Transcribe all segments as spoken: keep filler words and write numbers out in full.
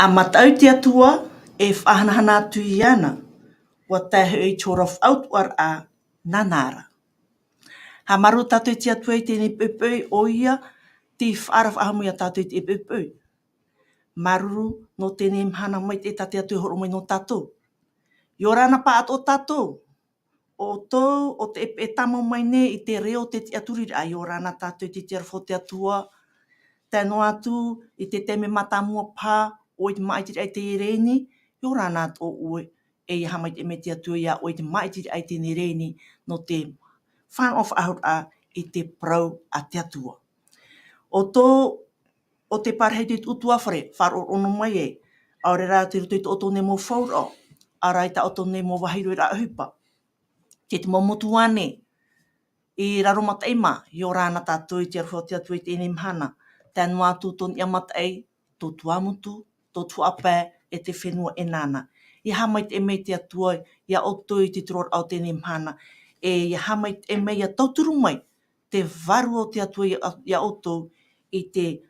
ʻA mataʻu te Atua, e faʻahanahana atu iāna, ʻua tae hoʻi i te hōroʻa faʻautuʻaraʻa nāna ra. Haʻamāuruuru tātou i te Atua i teie poʻipoʻi, ʻoia tei faʻaara faʻahou mai ia tātou i teie poʻipoʻi. Māuruuru nō teie mahana maitaʻi tā te Atua e hōroʻa mai nō tātou. ʻIa ora na pāʻatoʻa tātou. ʻO tō, ʻo te ʻepeʻe tāmau mai nei i te reo o te tiʻaturiraʻa, ʻia ora na tātou i te aroha o te Atua. Tae noa atu i te taime mātāmua paha, ʻoe i te māʻitiraʻa i teie reni, ʻia ora na atoʻa ʻoe, e ʻia haʻamaitaʻi mai te Atua ia ʻoe i te māʻitiraʻa i teie reni, nō te fānaʻo faʻahou i te parau a te Atua. ʻO tō, ʻo te parahi te utuafare, faʻaroʻo noa mai ai, ʻaore rā tei roto i tō ʻoutou nei mau fauraʻo, ʻaore rā i tā ʻoutou nei mau vāhi roa ra ʻohipa. Te te mau motu ānei, i raro mataʻi mā, ʻia ora na tātou i te aroha o te Atua i teie mahana. Tae noa atu tō Niʻa Mataʻi, tō Tuamotu, tō Tuhaʻa Pae, e te fenua e nāna. ʻIa haʻamaitaʻi mai te Atua ia ʻoutou i te tūroraʻa o teie mahana, e ʻia haʻamaitaʻi mai ia tauturu mai te Vārua o te Atua ia, ia ʻoutou, i te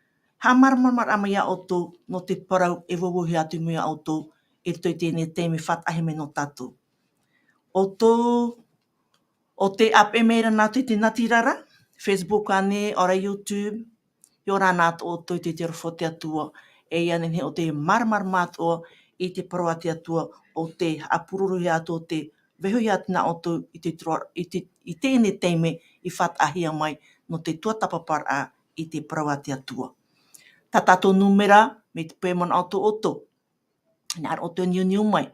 haʻamāramaramaraʻa mai ia ʻoutou nō te parau e vauvauhia atu mai ia ʻoutou i roto i teie taime faʻataʻahia mai nō tātou. ʻO tō, ʻo tē ʻāpeʻe mai ra nātou i te natirara, Facebook ānei, ʻaore rā YouTube, ʻia ora na atoʻa ʻoutou i te aroha o te Atua, e ʻia nehenehe ʻoutou e māramarama atoʻa i te parau a te Atua, ʻo tē haʻapurorohia atu, ʻo tē vaihohia atu na ʻoutou i te tūro-, i te, i teie taime i faʻataʻahia mai nō te tuatāpaparaʻa i te parau a te Atua. Tā tātou nūmera, mai te peu e manaʻo atoʻa ʻoutou, hinaʻaro ʻoutou e niuniu mai.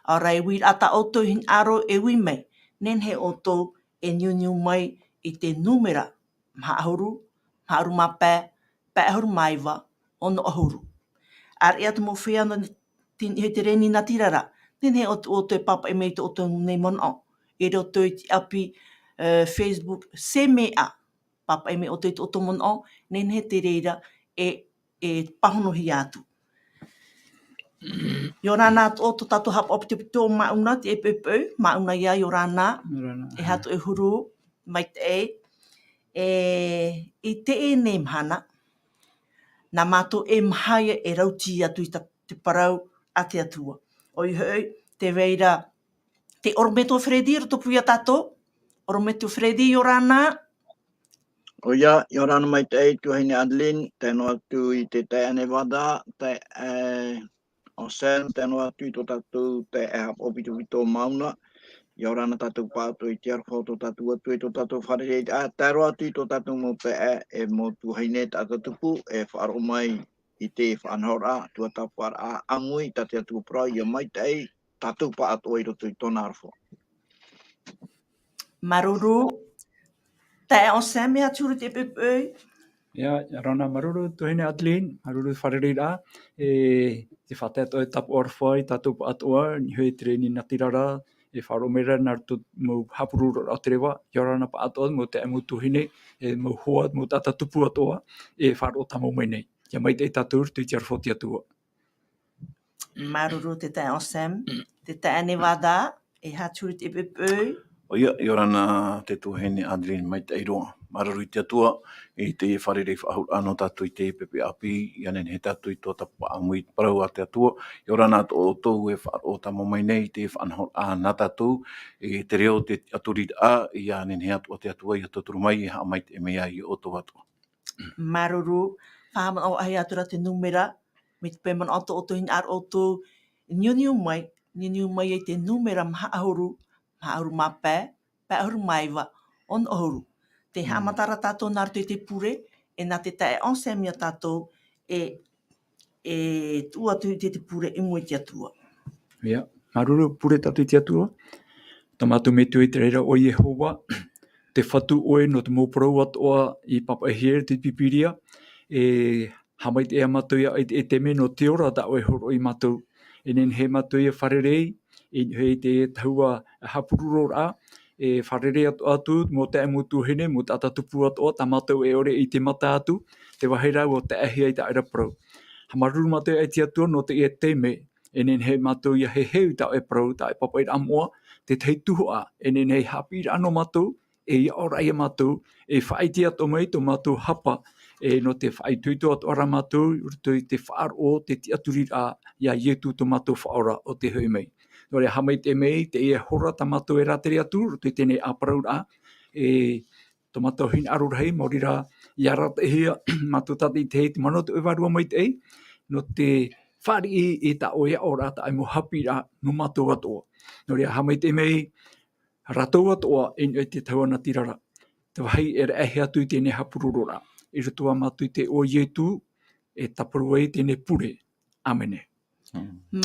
ʻAore rā e uiraʻa tā ʻoutou hinaʻaro e ui mai, nehenehe ʻoutou e niuniu mai i te nūmera maha ʻahuru, maha ʻahuru mā pae, pae ʻahuru mā iva, ono ʻahuru. ʻAreʻa atu mau feiā nō te, i te reni natirara, nehenehe ʻoutou, ʻoutou e pāpaʻi mai i tō ʻoutou nei manaʻo. I roto i te ʻapi, e, Facebook, C M A, pāpaʻi mai ʻoutou i tō ʻoutou manaʻo, nehenehe te reira e, e pāhonohia atu. ʻIa ora na atoʻa tō tātou haʻapaʻo pitopito o Māʻuna, teie poʻipoʻi, Māʻuna ia, ʻia ora na, ʻia ora na. E Haʻatoʻehuru, maitaʻi, e, i teie mahana, nā mātou e maha ia e rautī atu i tā te parau a te Atua. ʻOia hoʻi, tē vai ra te ʻorometua Freddy, i rotopū ia tātou. ʻOrometua Freddy, ʻia ora na. ʻOia, ʻia ora na maitaʻi tuahine Adeline, tae noa atu i te taeaʻe Nevada, taeaʻe Anselme, tae noa atu i tō tātou taeaʻe haʻapaʻo pitopito Māʻuna. ʻIa ora na tātou pāʻatoʻa i te aroha o tō tātou Atua i tō tātou fārereiraʻa, tae roa atu i tō tātou mau taeaʻe e mau tuahine taʻata tupu e faʻaroʻo mai i te faʻanahoraʻa, tuatāpaparaʻa ʻāmui tā te Atua parau, ʻia maitaʻi tātou pāʻatoʻa i roto i tōna aroha. Māuruuru. Taeaʻe Anselme, e Haʻaturuturu i teie poʻipoʻi. ʻIa, ʻia ora na, māuruuru tuahine Adeline, māuruuru fārereiraʻa, e, tē faʻatae atoʻa e tāpaʻo aroha ia tātou pāʻatoʻa, i niʻa i te reni natirara, e faʻaroʻo mai ra nā roto mau haʻapurororaʻa o te reva, ʻia ora na pāʻatoʻa, mau taeaʻe, mau tuahine, e mau hoa, mau taʻata tupu atoʻa, e faʻaroʻo tāmau mai nei. ʻIa maitaʻi tātou i roto i te aroha o te Atua. Māuruuru te taeaʻe Anselme, te taeaʻe Nevada, e Haʻaturuturu i teie poʻipoʻi. ʻOia, ʻia ora na te tuahine Adeline, maitaʻi roa. Māuruuru i te Atua, i teie fārerei faʻahou nō tātou i teie poʻipoʻi ʻāpī, ʻia nehenehe tātou e tuatāpapa ʻāmui i te parau a te Atua, ʻia ora na tō ʻoutou e faʻaroʻo tāmau mai nei i te faʻanahoraʻa nā tātou, i te reo o te tiʻaturiraʻa, ʻia nehenehe atoʻa te Atua ʻia tauturu mai, e haʻamaitaʻi mai ia ʻoutou atoʻa. Māuruuru, faʻahaʻamanaʻo atu ra te nūmera, mai te peu e manaʻo atoʻa ʻoutou e hinaʻaro ʻoutou e niuniu mai, niuniu mai i te nūmera maha ʻahuru, maha ʻahuru mā pae, pae ʻahuru mā iva, ono ʻahuru. Tē haʻamata ra tātou nā roto i te pure, e nā te taeaʻe Anselme ia tātou e, e tuʻu atu i te, te pure i mua i te Atua. ʻIa, māuruuru, pure tātou i te Atua. Tā mātou Metua i te raʻi ra ʻo Iehova, tē fatu ʻoe nō te mau parau atoʻa i pāpaʻihia i te Pīpīria, e haʻamaitaʻi ia mātou ia i te, i te mea nō te ora tā ʻoe e hōroʻa ia mātou. E nehenehe mātou ia fārerei, i niʻa i te tahua haʻapurororaʻa, e fārerei atu, atu, mau taeaʻe, mau tuahine, mau taʻata tupu atoʻa, tā mātou e ʻore i te mata atu, te vāhi ra ʻua taeʻahia i tā ʻoe ra parau. Haʻamāuruuru mātou ia i te Atua nō teie taime, e nehenehe mātou ia heheu i tā ʻoe parau, tā ʻoe pāpaʻiraʻa moʻa, te tahi tuhaʻa, e nehenehe haʻapiʻiraʻa nō mātou, e ʻia ora ia mātou, e faʻaʻite atoʻa mai tō mātou hapa, e nō te faʻaitoito atoʻa ra mātou, i roto i te faʻaroʻo, te tiʻaturiraʻa, iā Ietu tō mātou Faʻaora ʻo tē hoʻi mai. Nō reira, haʻamaitaʻi mai, teie hora tā mātou e rātere atu, i roto i teie nei ʻāparauraʻa, e tō mātou hinaʻaro rahi, maori rā, ʻia arataʻihia mātou tātaʻitahi i te manaʻo tō ʻoe Vārua Maitaʻi, nō te fāriʻi i tā ʻoe aʻoraʻa, tā ʻoe mau haʻapiʻiraʻa, nō mātou atoʻa. Nō reira, haʻamaitaʻi mai, rātou atoʻa, i niʻa i te tahuʻa natirara. Te vāhi e raʻehia atu i teie nei haʻapurororaʻa. I roto ā mātou i te iʻoa o Ietu, e tāparu ai teie nei pure. ʻĀmene.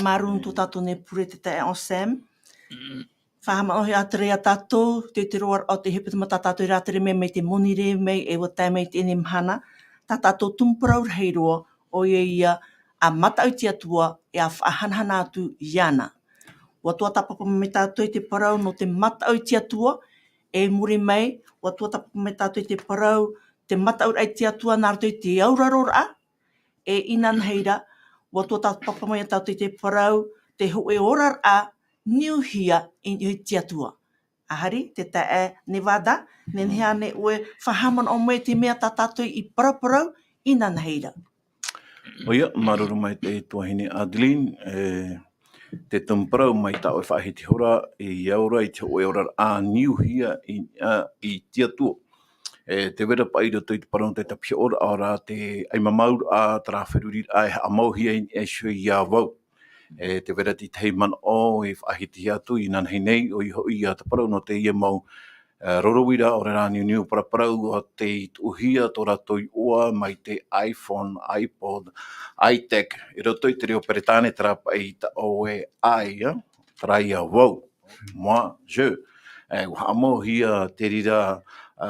Māuruuru tō tātou nei pure te taeaʻe Sam. Faʻahaʻamanaʻohia atu ra iā tātou, te, te roaraʻa o te hepetoma tā tātou e rātere mai, mai te monirē mai, e ʻua tae mai teie nei mahana, tā tātou tumu parau rahi roa, ʻoia ia, ʻa mataʻu i te Atua, e ʻa faʻahanahana atu iāna. ʻUa tuatāpapa mai tātou i te parau nō te mataʻu i te Atua, e muri mai, ʻua tuatāpapa mai tātou i te parau, te mataʻuraʻa i te Atua nā roto i te auraroraʻa, e inanahi ra, ʻua tuatāpapa mai tātou i te parau, te hōʻē oraraʻa, niuhia i, i te Atua. ʻĀhiri, te taeaʻe Nevada, nehenehe ānei ʻoe faʻahaʻamanaʻo mai te mea tā tātou i paraparau, inanahi ra. ʻOia, māuruuru maitaʻi tuahine Adeline, e, te tumu parau mai tā ʻoe faʻahiti hora, e ʻia ora i te hōʻē oraraʻa niuhia i, a, i te Atua. E, tē vai ra paʻi i roto i te parau nō te tāpiʻoraʻa ra te ʻaimamauraʻa, terā feruriraʻa e haʻamauhia i niʻa iho iā vau. E, tē vai ra te tahi manaʻo i faʻahitihia atu inanahi nei, ʻoia hoʻi ia te parau nō teie mau, e, roro uira, ʻaore rā niuniu paraparau, ʻo tē tuʻuhia tō rātou iʻoa mai te iPhone, iPod, iTech, i roto i te reo Peretāne terā paʻi tā ʻoe, ʻaita, terā ia vau, moi, je. E, ʻua haʻamauhia te reira, a,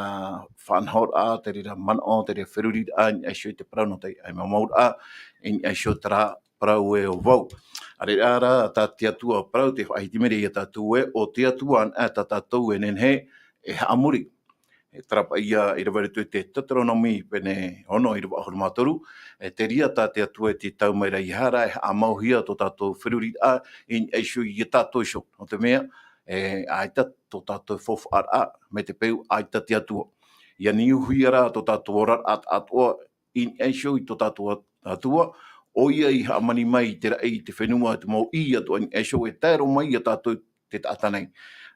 faʻanahoraʻa, te reira manaʻo, te reira feruriraʻa, i niʻa iho i te parau nō te ʻaimamauraʻa, i niʻa iho terā parau ē ʻo vau. ʻĀreʻa rā, tā te Atua parau, tē faʻahiti mai ra iā tātou ē, ʻo te Atua anaʻe tā tātou e nehenehe e haʻamori. E terā paʻi ia i rave i roto i te Teuteronome pene ono ʻīrava ʻahuru mā toru, e te reira tā te Atua e tītau mai ra, ʻeiaha rā e haʻamauhia tō tātou feruriraʻa i niʻa iho iā tātou iho. Nō te mea, e, ʻaita tō tātou faufaʻaraʻa, mai te peu ʻaita te Atua. ʻIa niuhia rā tō tātou oraraʻa atoʻa, i niʻa iho i tō tātou At-, Atua, ʻoia i hāmani mai i te raʻi, i te fenua, te mau ʻī atoʻa i niʻa iho e tae roa mai iā tātou te taʻata nei.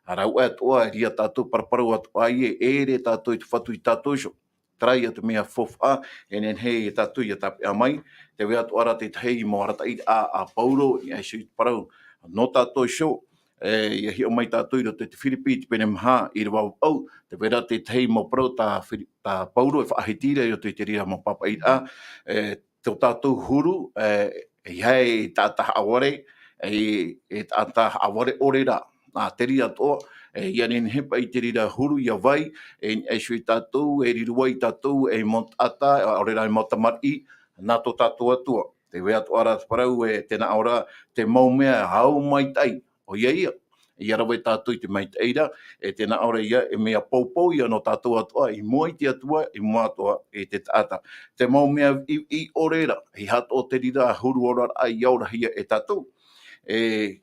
ʻA rāveʻa atoʻa, e reira tātou paraparau atoʻa ai, e ʻere tātou i te Fatu iā tātou iho. Terā ia te mea faufaʻa, e nehenehe iā tātou ʻia tāpeʻa mai, tē vai atoʻa ra te tahi mau arataʻiraʻa a Paulo, i niʻa iho i te parau nō tātou iho, e, ʻia hiʻo mai tātou i roto i te Firipi, te pene maha, ʻīrava vaʻu, tē vai ra te tahi mau parau tā Firi-, tā Paulo e faʻahiti ra i roto i te reira mau pāpaʻiraʻa, e, tō tātou huru, e, ʻeiaha e taʻata haʻavare, e, e taʻata haʻavare ʻore rā. Nā te reira atoʻa, e, ʻia nehenehe paʻi te reira huru ʻia vai, e, i niʻa iho iā tātou, e riro ai tātou, ei mau taʻata, ʻaore rā ei mau tamariʻi, nā tō tātou Atua. Tē vai atoʻa ra te parau, e, tē nā ʻō ra, te mau mea ʻau maitaʻi. ʻOia ia, ʻia rave tātou i te maitaʻi ra, e tē nā ʻō ra ia, e mea poupou ia nō tātou atoʻa, i mua i te Atua, i mua atoʻa i te taʻata. Te mau mea i, i ʻore ra, ʻeiaha atoʻa te reira huru oraraʻa ʻia orahia e tātou. E,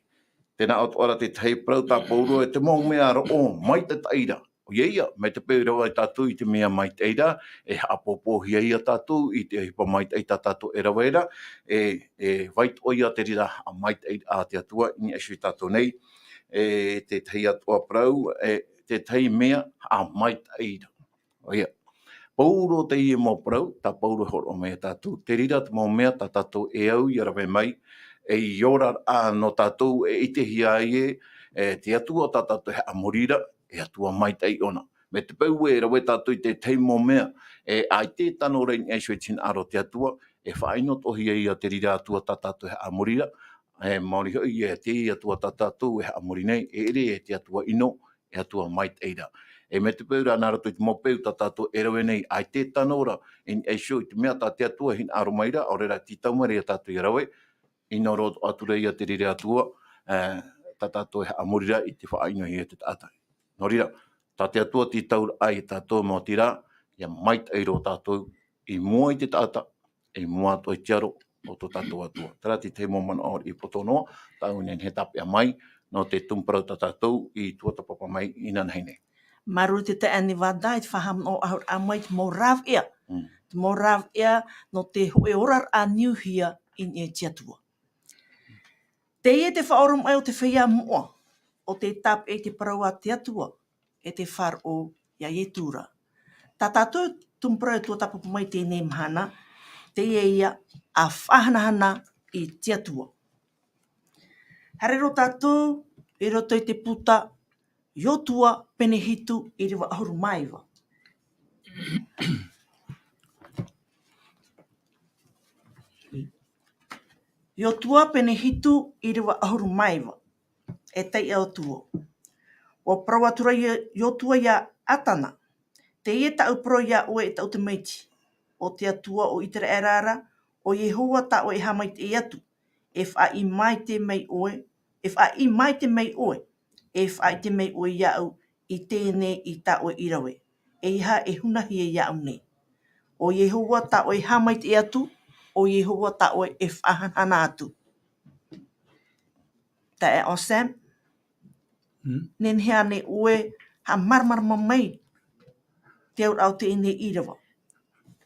tē nā ʻō atoʻa ra te tahi parau tā Paulo, e te mau mea roʻo maitaʻi ra. ʻOia ia, mai te peu e rave tātou i te mea maitaʻi ra, e haʻapōpōhia ia tātou i te ʻohipa maitaʻi tā tātou e rave ra, e, e vai atoʻa ia te reira haʻamaitaʻiraʻa a te Atua i niʻa iho iā tātou nei, e te tahi atoʻa parau, e te tahi mea haʻamaitaʻi ra. ʻOia. Paulo teie mau parau, tā Paulo e hōroʻa mai iā tātou, te reira te mau mea tā tātou e au ʻia rave mai, ei oraraʻa nō tātou e ʻitehia ai ē, e te Atua tā tātou e haʻamori ra, e Atua maitaʻi ʻōna. Mai te peu e rave tātou i te tahi mau mea, e ʻaita e tano ra i niʻa iho i te hinaʻaro o te Atua, e faʻaʻino atoʻahia ia te reira Atua tā tātou e haʻamori ra, e maori hoʻi e te Atua tā tātou e haʻamori nei, e ʻere e te Atua ʻino, e Atua maitaʻi ra. E mai te peu rā nā roto i te mau peu tā tātou e rave nei, ʻaita e tano ra i niʻa iho i te mea tā te Atua e hinaʻaro mai ra, ʻaore rā e tītau mai ra iā tātou ʻia rave, ʻino roa atu ra ia te reira Atua, e, tā tātou e haʻamori ra i te faʻaʻinohia e te taʻata. Nō reira, tā te Atua tītauraʻa ia tātou, maoti rā, ʻia maitaʻi roa tātou i mua i te taʻata, i mua atoʻa i te aro o tō tātou Atua. Terā te tahi mau manaʻo ʻī poto noa, tāʻu e nehenehe e tāpeʻa mai, nō te tumu parau tā tātou i tuatāpapa mai inanahi nei. Māuruuru te taeaʻe Nevada, i te faʻahaʻamanaʻo ʻahuraʻa mai i te mau rāveʻa. Mm. te mau rāveʻa nō te hōʻē oraraʻa niuhia i niʻa i te Atua. Teie te faʻaoromaʻi o te feiā moʻa, ʻo tē tāpeʻa i te parau a te Atua, e te faʻaroʻo iā Ietu ra. Tā tātou tumu parau e tuatāpapa mai teie mahana, teie ïa ʻa faʻahanahana i te Atua. Haere roa tātou i roto i te puta Iosua pene hitu ʻīrava ʻahuru mā iva. Iosua pene hitu ʻīrava ʻahuru mā iva. E taiʻa atu vau. ʻUa parau atu ra Iosua iā Akana, teie tāʻu parau iā ʻoe e taʻu tamaiti, ʻo te Atua o Iseraela ra, ʻo Iehova tā ʻoe e haʻamaitaʻi atu, e faʻaʻite mai ʻoe, e faʻaʻite mai ʻoe, e faʻaʻite mai ʻoe iāʻu i teie nei tā ʻoe i rave, ʻeiaha e hunahia iāʻu nei. ʻO Iehova tā ʻoe e haʻamaitaʻi atu, ʻo Iehova tā ʻoe e faʻahanahana atu. Taeaʻe Sam, nehenehe ānei ʻoe e haʻamāramarama mai te auraʻa o teie nei ʻīrava?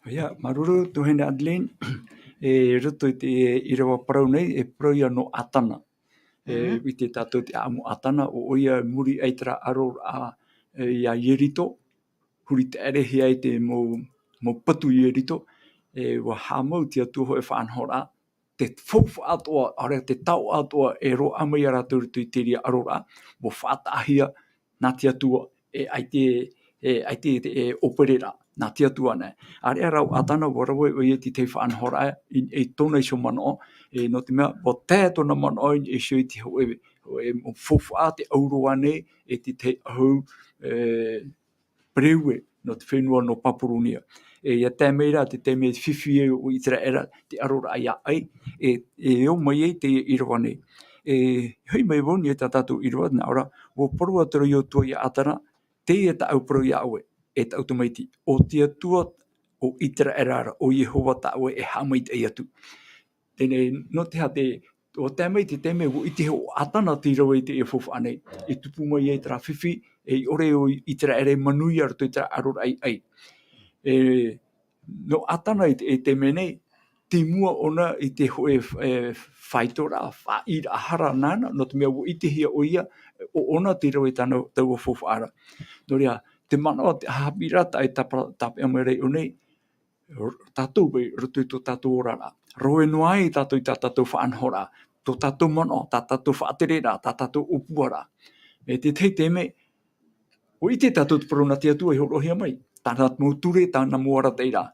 ʻIa, māuruuru tuahine Adeline, i roto i te ʻīrava parau nei, e parau ïa nō Akana. E, i te tātou te ʻāʻamu Akana, ʻo ʻoia i muri aʻe i terā ʻaroraʻa, e, iā Ieriko, huri taʻerehia ai te mau, mau patu Ieriko, e, ʻua haʻamau te Atua hōʻē faʻanahoraʻa, te faufaʻa atoʻa, ʻaore rā te taoʻa atoʻa e roaʻa mai iā rātou i roto i terā ʻaroraʻa, ʻua faʻataʻahia nā te Atua, e ʻaita, e ʻaita te, e ʻōpereraʻa, nā te Atua anaʻe. ʻĀreʻa rā ʻo Akana, ʻua rave ʻoia i te tahi faʻanahoraʻa, i, i tōna iho manaʻo, e, nō te mea, ʻua tae tōna manaʻo i, i niʻa i te hōʻē, hōʻē mau faufaʻa, te ʻauroa nei, e te tahi ʻahu, e, pereue nō te fenua nō Papuronia. E, ʻia tae mai ra te taime e fifi ai ʻo Iseraela, te ʻaroraʻa ʻia ʻai, e, e ō mai ai teie ʻīrava nei. E, hoʻi mai vau i niʻa i tā tātou ʻīrava, nā ʻō ra, ʻua parau atu ra Iosua iā Akana, teie tāʻu parau iā ʻoe, e taʻu tamaiti, ʻo te Atua o Iseraela ra, ʻo Iehova tā ʻoe e haʻamaitaʻi atu. Teie nei, nō te aha te, ʻua tae mai te taime ʻua ʻite ʻo Akana tei rave i teie faufaʻa nei, e tupu mai ai terā fifi, e ʻaore ʻo Iseraela e manuia i roto i terā ʻaroraʻa ʻia ʻai. E, nō Akana i te, i te mea nei, tei mua ʻōna i te hōʻē, e, faitoraʻa, faʻaʻīraʻa hara nāna, nō te mea ʻua ʻitehia ʻoia, ʻo ʻōna tei rave i tāna, taua faufaʻa ra. Nō reira, te manaʻo, te haʻapiʻiraʻa tā e tāpa-, tāpeʻa mai ra iʻō nei, r-, tātou paʻi, roto i tō tātou oraraʻa. Rave noa ai tātou i tā tātou faʻanahoraʻa, tō tātou manaʻo, tā tātou faʻatereraʻa, tā tātou ʻōpuaraʻa. E te tahi taime, ʻua ʻite tātou te parau nā te Atua i hōroʻahia mai, tāna mau ture, tāna mau arataʻiraʻa.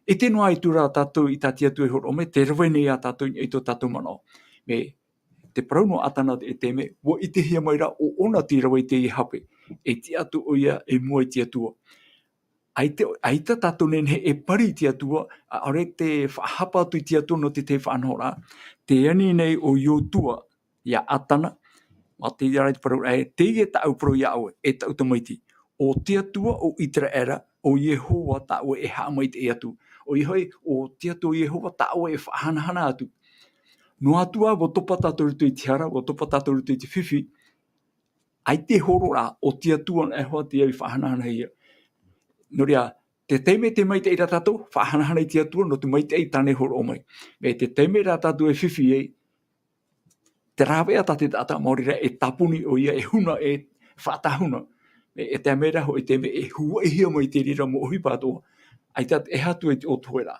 ʻIte noa atu ra tātou i tā te Atua i hōroʻa mai, tē rave nei iā tātou i tō tātou manaʻo. Mea te parau nō Akana i te taime, ʻua ʻitehia mai ra ʻo ʻōna tei rave i teie hape, e tiʻa atu ʻoia i mua i te Atua. ʻAita, ʻaita tātou nehenehe e pari i te Atua, ʻaore te faʻahapa atu i te Atua nō te tahi faʻanahoraʻa, tē ani nei ʻo Iosua iā Akana, mā te reira te parau, e, teie tāʻu parau iā ʻoe, e taʻu tamaiti. ʻO te Atua o Iseraela, ʻo Iehova tā ʻoe e haʻamaitaʻi atu. ʻOia hoʻi, ʻo te Atua o Iehova tā ʻoe e faʻahanahana atu. Noa atu ā, ʻua topa tātou i roto i te hara, ʻua topa tātou i roto i te fifi, ʻaita e hōroʻa ra, ʻo te Atua anaʻe hoʻi tei faʻahanahanahia. Nō reira, te taime tē maitaʻi ra tātou, faʻahanahana i te Atua, nō te maitaʻi tāna e hōroʻa mai. Mea te taime rā tātou e fifi ai, te rāveʻa tā te taʻata, maori rā e tāpuni ʻoia, e huna, e faʻatāhuna. E, e tae mai ra hōʻē taime e huaʻihia mai te reira mau ʻohipa atoʻa. ʻAita, e aha atu ai te ʻōtoheraʻa.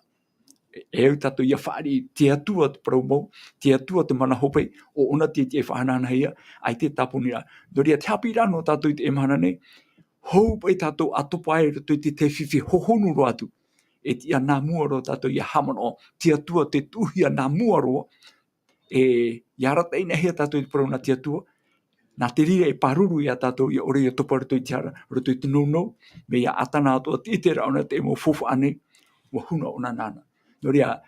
E, e au tātou ʻia fāriʻi, te Atua te parau mau, te Atua te mana hope, ʻo ʻōna tei, tei faʻahanahanahia, ʻaita e tāpuni ra. Nō reira, te haʻapiʻiraʻa nō tātou i teie mahana nei, hou paʻi tātou ʻa topa ai i roto i te, te fifi hohonu roa atu. E tiʻa nā mua roa tātou ʻia haʻamanaʻo, te Atua tē tuʻuhia nā mua roa, e, ʻia arataʻihia tātou i te parau nā te Atua, nā te reira e pāruru iā tātou ʻia ʻore ʻia topa roto i te hara, roto i te nounou, mea iā Akana atoʻa tē ʻite ra ʻōna te mau faufaʻa nei, ʻua huna ʻōna nāna. Nō reira,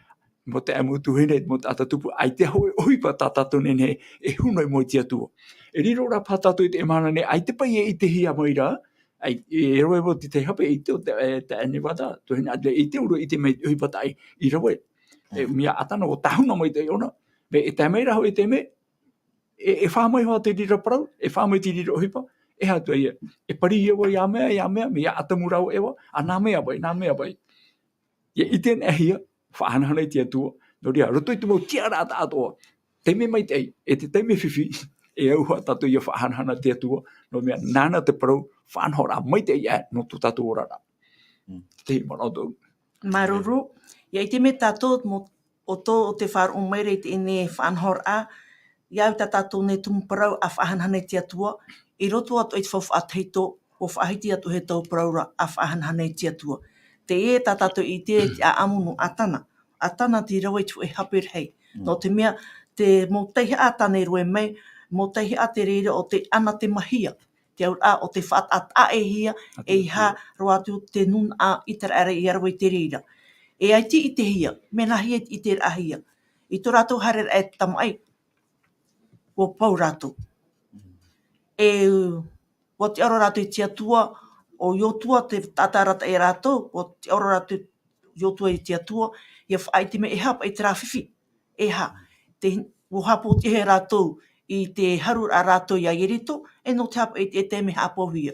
mau taeaʻe, mau tuahine, mau taʻata tupu, ʻaita hōʻē ʻohipa tā tātou nehenehe e huna i mua i te Atua. E riro ra paha tātou i teie mahana nei, ʻaita paʻi e ʻitehia mai ra, ʻaita, e rave vau i te tahi hape, e ʻite ʻo te, e, taeaʻe Nevada, tuahine Adelaide, e ʻite ʻoia i te mea ʻohipa tā ʻoe i rave. E, mea Akana ʻua tāhuna maitaʻi ʻōna, mea e tae mai ra hōʻē taime, e, e fā mai hoʻi te reira parau, e fā mai te reira ʻohipa, e aha atu ai ïa, e pari ïa vau i ā mea, i ā mea, mea ʻatamu rāua ʻeva, ā, nā mea paʻi, nā mea paʻi. ʻIa ʻite anaʻe hia, faʻahanahana i te Atua. Nō reira, roto i te mau tiʻaraʻa atoʻa, taime maitaʻi, e te taime fifi, e au hoʻi tātou ʻia faʻahanahana i te Atua, nō te mea, nāna te parau, faʻanahoraʻa maitaʻi aʻe, nō tō tātou oraraʻa. Mm. Te manaʻo tō. Māuruuru, ʻia ʻite mai tātou, mō, ʻo tō, ʻo tē faʻaroʻo mai ra i teie faʻanahoraʻa, ʻia au tā tātou nei tumu parau ʻa faʻahanahana i te Atua, i roto atoʻa i te faufaʻa tahito, ʻua faʻahiti atoʻa hoʻi taua parau ra ʻa faʻahanahana i te Atua. Teie tā tātou i ʻite i te ʻāʻamu nō ʻĀtana. ʻĀtana tei rave i te hōʻē hape rahi. Mm. Nō te mea, te mau tauihaʻa tāna i rave mai, mau tauihaʻa te reira ʻo te ʻanatēmahia. Te auraʻa ʻo te faʻataʻa-, taʻa-ʻē-hia, ʻeiaha roa atu te nūnaʻa ʻĪteraʻera ʻia rave i te reira. E ʻaita i ʻitehia, mea nāhea i te ʻiteraʻahia. I tō rātou haereraʻa e te tamaʻi, ʻua pau rātou. E, ʻua tiʻaoro rātou i te Atua, ʻo Iosua te taʻata arataʻi ia rātou, ʻua tiʻaoro rātou Iosua i te Atua, ʻia faʻaʻite mai e aha paʻi terā fifi, e aha. Te, ʻua haʻapoʻotiʻahia rātou i te haru ra rātou ia Ieriko, e nō te aha paʻi te, e taime haʻapauhia.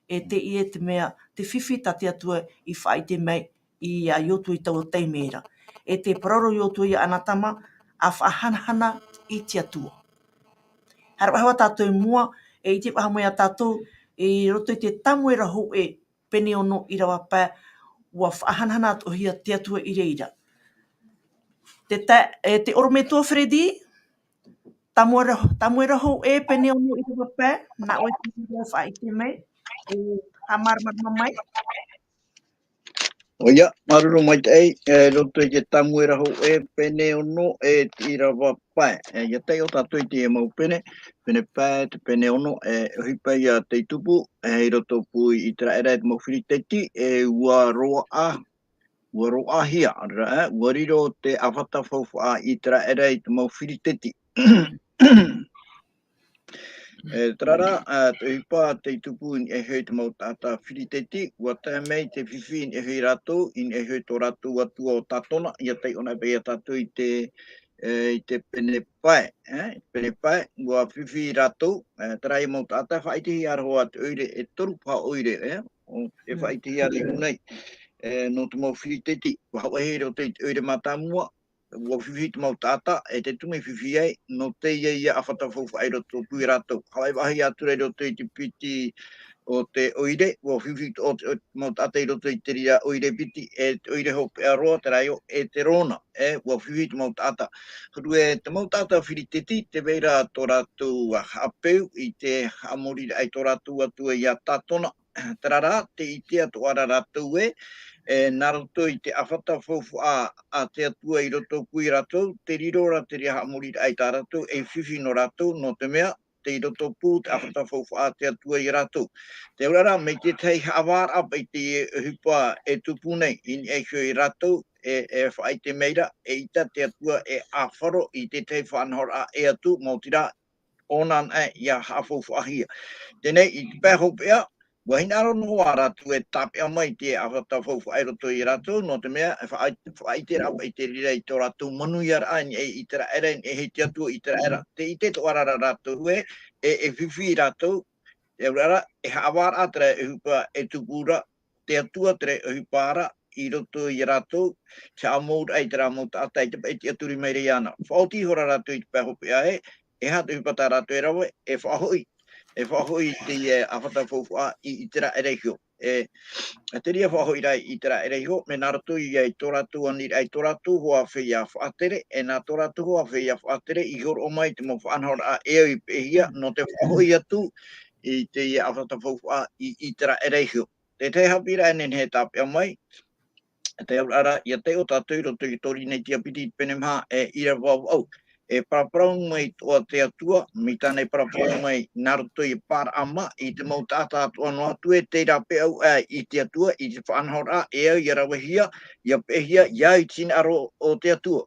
E teie te mea, te fifi tā te Atua i faʻaʻite mai ia Iosua i taua taime ra. E tē parau ra Iosua ia ʻĀtana, ʻa faʻahanahana i te Atua. Haere faʻahou tātou i mua, e ʻite faʻahou mai ā tātou, i roto i te Samuera hōʻē, pene ono ʻīrava pae, ʻua faʻahanahana atoʻa hia te Atua i reira. Te ta-, e te ʻorometua Freddy, Samuera, Samuera hōʻē, pene ono ʻīrava pae, nā ʻoe te ʻīrava faʻaʻite mai, e haʻamāramarama mai. ʻOia, māuruuru maitaʻi, e, roto i te Samuera hōʻē, pene ono, e te ʻīrava pae. E, ʻia taiʻo tātou i te mau pene, pene pae, te pene ono, e, ʻohipa ia tei tupu, e, i roto pū i ʻĪteraʻera e te mau Filisteti, e, ʻua roaʻa, ʻua roaʻahia, ra, e, ʻua riro te ʻāfata faufaʻa ʻĪteraʻera i te mau Filisteti. E, terā rā, e, te ʻohipa tei tupu i niʻa iho i te mau taʻata Filisteti, ʻua tae mai te fifi i niʻa iho ia rātou, i niʻa iho i tō rātou atua ʻo Tātona, ʻia taiʻo anaʻe paʻi ia tātou i te, e, i te pene pae, e, pene pae, ʻua fifi ia rātou, e, terā ia mau taʻata, faʻaʻitehia ra hoʻi te ʻoire, e toru paha ʻoire, e, ʻo, e Mm. faʻaʻitehia ra i ʻō nei, e, nō te mau Filisteti, ʻua haʻavāhi i roto i te ʻoire mātāmua, ʻua fifi te mau taʻata, e te tumu e fifi ai, nō teie ia ʻāfata faufaʻa i roto pū ia rātou. Haʻavāhi atu ra i roto i te piti o te ʻoire, ʻua fifi te, o te, o te mau taʻata i roto i te reira ʻoire piti, e te ʻoire hopeʻa roa, terā ia ʻo Eserona, e, ʻua fifi te mau taʻata. Huru e te mau taʻata Filisteti, tē vai ra tō rātou haʻapeu i te haʻamoriraʻa i tō rātou atua ia Tātona, terā rā, tē ʻite atoʻa ra rātou ē, e, nā roto i te ʻāfata faufaʻa a te Atua i roto pū ia rātou, tē riro ra te reira haʻamoriraʻa i tā rātou, e fifi noa rātou, nō te mea, tei roto pū te ʻāfata faufaʻa a te Atua ia rātou. Te auraʻa rā, mai te tahi haʻavāraʻa paʻi te ʻohipa e tupu nei, i niʻa iho ia rātou, e, e faʻaʻite mai ra, eʻita te Atua e ʻāfaro i te tahi faʻanahoraʻa ʻē atu, maoti rā, ʻōna anaʻe ʻia haʻafaufaʻahia. Teie nei, i te pae hopeʻa, ʻua hinaʻaro noa ā rātou e tāpeʻa mai te ʻāfata faufaʻa i roto ia rātou, nō te mea, e faʻa-, faʻaʻite ra paʻi te reira i tō rātou manuiaraʻa i niʻa i ʻĪteraʻera, i niʻa i te Atua ʻĪteraʻera. Tē ʻite atoʻa ra rātou ē, e, e fifi rātou, te auraʻa rā, e haʻavāraʻa terā ʻohipa e tupu ra, te Atua terā ʻohipa ra i roto ia rātou, te haʻamouraʻa i terā mau taʻata i te paʻi tiʻaturi mai ra iāna. Faʻaoti ihora rātou i te pae hopeʻa ē, e aha te ʻohipa tā rātou e rave, e faʻahoʻi, e faʻahoʻi i te, e, ʻāfata faufaʻa i ʻĪteraʻera iho. E, te reira faʻahoʻiraʻa i ʻĪteraʻera iho, mea nā roto ia i tō rātou aniraʻa, i tō rātou hoa feiā faʻatere, e nā tō rātou hoa feiā faʻatere, i hōroʻa mai te mau faʻanahoraʻa e au i peʻehia, nō te faʻahoʻi atu i te, e, ʻāfata faufaʻa i ʻĪteraʻera iho. Te tahi haʻapiʻiraʻa e nehenehe e tāpeʻa mai, te auraʻa rā, ʻia taiʻo tātou i roto i te Tōrinetia piti pene maha e ʻīrava vaʻu. E paraparau mai atoʻa te Atua, mai tāna e paraparau mai nā roto ia Paraama, i te mau taʻata atoʻa noa atu ē tei rāpae au aʻe i te Atua, i te faʻanahoraʻa e au ʻia ravehia, ʻia peʻehia, ʻia au i te hinaʻaro o te Atua.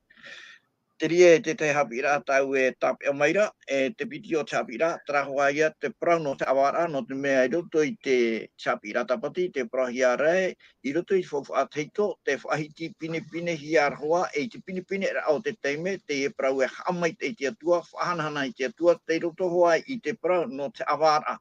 Te reira e te tahi haʻapiʻiraʻa tāʻu e tāpeʻa mai ra, e te piti o te haʻapiʻiraʻa, terā hoʻi ïa te parau nō te haʻavāraʻa, nō te mea i roto i te, te haʻapiʻiraʻa tāpati, tē parauhia ra ē, i roto i te faufaʻa tahito, tē faʻahiti pinepinehia ra hoʻi, e i te pinepineʻraʻa o te taime, teie parau e haʻamaitaʻi te Atua, faʻahanahana i te Atua, tei roto hoʻi i te parau nō te haʻavāraʻa.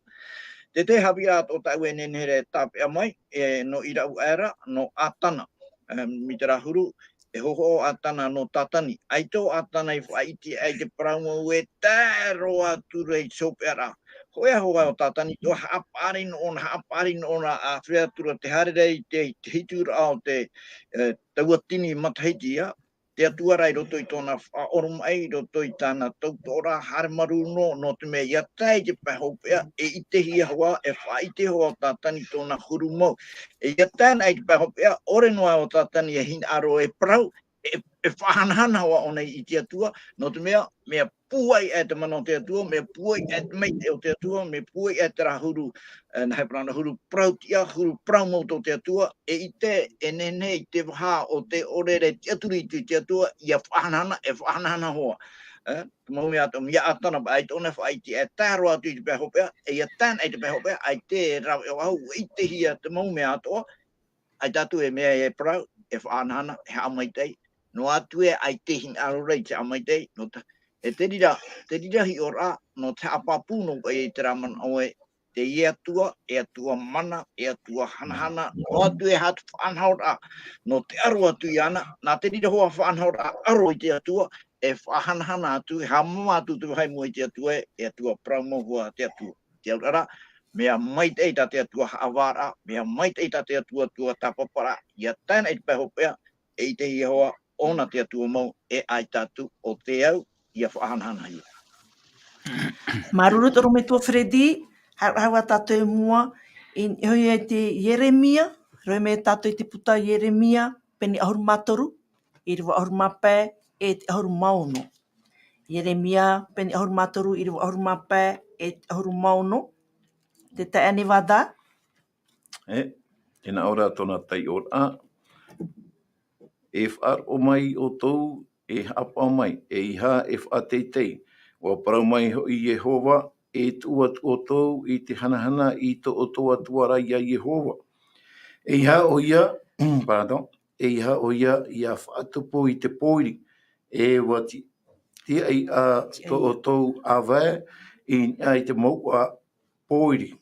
Te tahi haʻapiʻiraʻa atoʻa tāʻu e nehenehe e tāpeʻa mai, e, nō ʻĪrava aʻera, nō ʻĀtana. ā, mai terā huru, e hohoʻa ʻo Atana nō Tātani. ʻAita ʻo Atana i faʻaʻite ai te parau mau e tae roa atu ra i te hopeʻa ra. Hōʻē ā hoʻi ʻo Tātani, ʻua haʻapaʻari noa ʻōna, haʻapaʻari noa ʻōna, ʻāfaʻi atu ra te haere ra i te, i te hitu ra o te, e, tauatini matahiti ia, te Atua ra i roto i tōna faʻaʻoromaʻi, i roto i tāna tautoʻoraʻa, haere marū noa, nō te mea ʻia tae i te pae hopeʻa, e ʻitehia hoʻi, e faʻaʻite hoʻi ʻo Tātani tōna huru mau. E ʻia tae anaʻe i te pae hopeʻa, ʻore noa ʻo Tātani e hinaʻaro e parau, e, e faʻahanahana hoʻi ʻōna i te Atua, nō te mea, mea pūai aʻe te mana o te Atua, mea pūai aʻe te maitaʻi o te Atua, mea pūai aʻe terā huru, e, nā hea parau na, huru parau-tiʻa, huru parau mau tō te Atua, e ʻite, e nehenehe i te vaha o te ʻore ra e tiʻaturi i te, te Atua, ʻia faʻahanahana, e faʻahanahana hoʻi. E, te mau mea atoʻa, mea ʻātana paʻi, ʻaita ʻōna e faʻaʻite, e tae roa atu i te pae hopeʻa, e ʻia tae anaʻe i te pae hopeʻa, ʻaita e rave ʻoaʻoa, ʻua ʻitehia te mau mea atoʻa, ʻaita atu e mea e parau, e faʻahanahana, e haʻamaitaʻi, noa atu ē ʻaita e hinaʻaro ra i te haʻamaitaʻi, nō te, e te reira, te reira hiʻoraʻa, nō te haʻapāpū noa paʻi i terā manaʻo ē, teie Atua, e Atua mana, e Atua hanahana, noa atu ē haʻatu faʻanahoraʻa, nō te aro atu iāna, nā te reira hoʻi faʻanahoraʻa aro i te Atua, e faʻahanahana atu, e haʻamāmā atu te vāhi i mua i te Atua ē, e Atua parau mau hoʻi te Atua. Te auraʻa ra, mea maitaʻi tā te Atua haʻavāraʻa, mea maitaʻi tā te Atua tuatāpaparaʻa, ʻia tae anaʻe i te pae hopeʻa, e ʻitehia hoʻi ʻōna te Atua mau, e ʻaita atu ʻo te au, ʻia faʻahanahanahia. Māuruuru te ʻorometua Freddy, haere hoʻi tātou i mua, i, i te Ieremia, rohi mai tātou i te puta Ieremia, pene ʻahuru mā toru, ʻīrava ʻahuru mā pae, e te ʻahuru mā ono. Ieremia, pene ʻahuru mā toru, ʻīrava ʻahuru mā pae, e te ʻahuru mā ono. Te taeaʻe Nevada. E, tēnā ʻoe ra tōna taiʻoraʻa. E faʻaroʻo mai ʻoutou, e haʻapaʻo mai, ʻeiaha e faʻateitei. ʻUa parau mai hoʻi Iehova, e tuʻu atu ʻoutou i te hanahana i tō ʻoutou Atua ra ia Iehova. ʻEiaha ʻoia, pardon, ʻeiaha ʻoia ʻia faʻatupu i te pōiri, e ʻua ti-, tiʻai ā tō ʻoutou ʻāvae i niʻa i te mouʻa pōiri.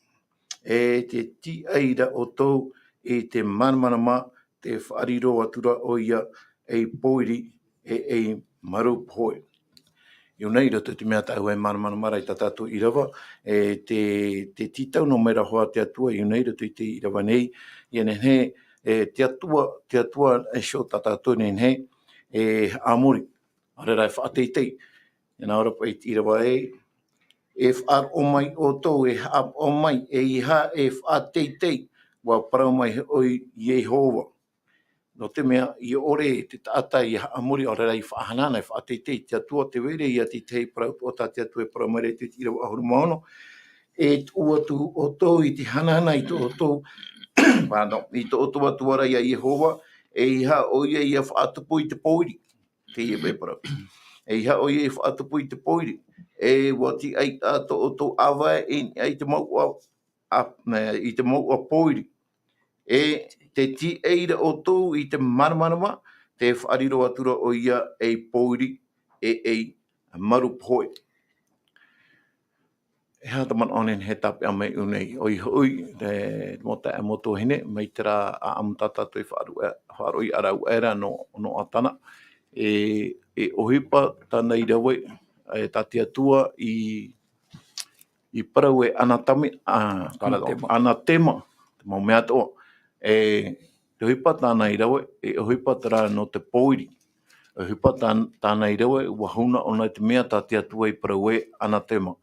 E te tiʻai ra ʻoutou i te māramarama, tē faʻariro atu ra ʻoia ei pōiri, e ei maru pohe. Iāna i roto i te mea tāʻu e māramarama ra i tā tātou ʻīrava, e te, te tītau noa mai ra hoʻi te Atua, iāna i roto i te ʻīrava nei, ʻia nehenehe, e te Atua, te Atua e iho tā tātou e nehenehe, e haʻamori, ʻaore rā e faʻateitei. Tēnā ʻoe ra paʻi te ʻīrava ē, e faʻaroʻo mai ʻoutou, e haʻapaʻo mai, ʻeiaha e faʻateitei, ʻua parau mai hoʻi Iehova. Nō te mea, ʻia ʻore te taʻata ʻia haʻamori, ʻaore rā ʻia faʻahanahana, e faʻateitei, te Atua tē vai ra ia te tahi parau atoʻa tā te Atua e parau mai ra i te ʻīrava ʻahuru mā ono, e tuʻu atu ʻoutou i te hanahana i tō ʻoutou, pardon, i tō ʻoutou Atua ra ia Iehova, ʻeiaha ʻoia ʻia faʻatupu i te pōiri. Teie paʻi parau. ʻEiaha ʻoia ʻia faʻatupu i te pōiri. E ʻua tiʻai ā tō ʻoutou ʻāvae i niʻa i te mouʻa, a, e, i te mouʻa pōiri. E te tiʻai ra ʻoutou i te māramarama, tē faʻariro atu ra ʻoia ei pōiri, e ei maru pohe. E aha te manaʻo e nehenehe e tāpeʻa mai iʻō nei? ʻOia hoʻi, te, te mau taeaʻe, mau tuahine, mai terā ʻāʻamu tā tātou i faʻaroʻo, faʻaroʻo i ʻaraʻuaʻe ra nō, nō Atana. E, e ʻohipa tāna i rave, e tā te Atua i, i parau e anatami-, a, pardon, anatema. Anatema, te mau mea atoʻa. E, te ʻohipa tāna i rave, e ʻohipa terā nō te pōiri. E ʻohipa tā-, tāna i rave, ʻua huna ʻōna i te mea tā te Atua i parau e anatema.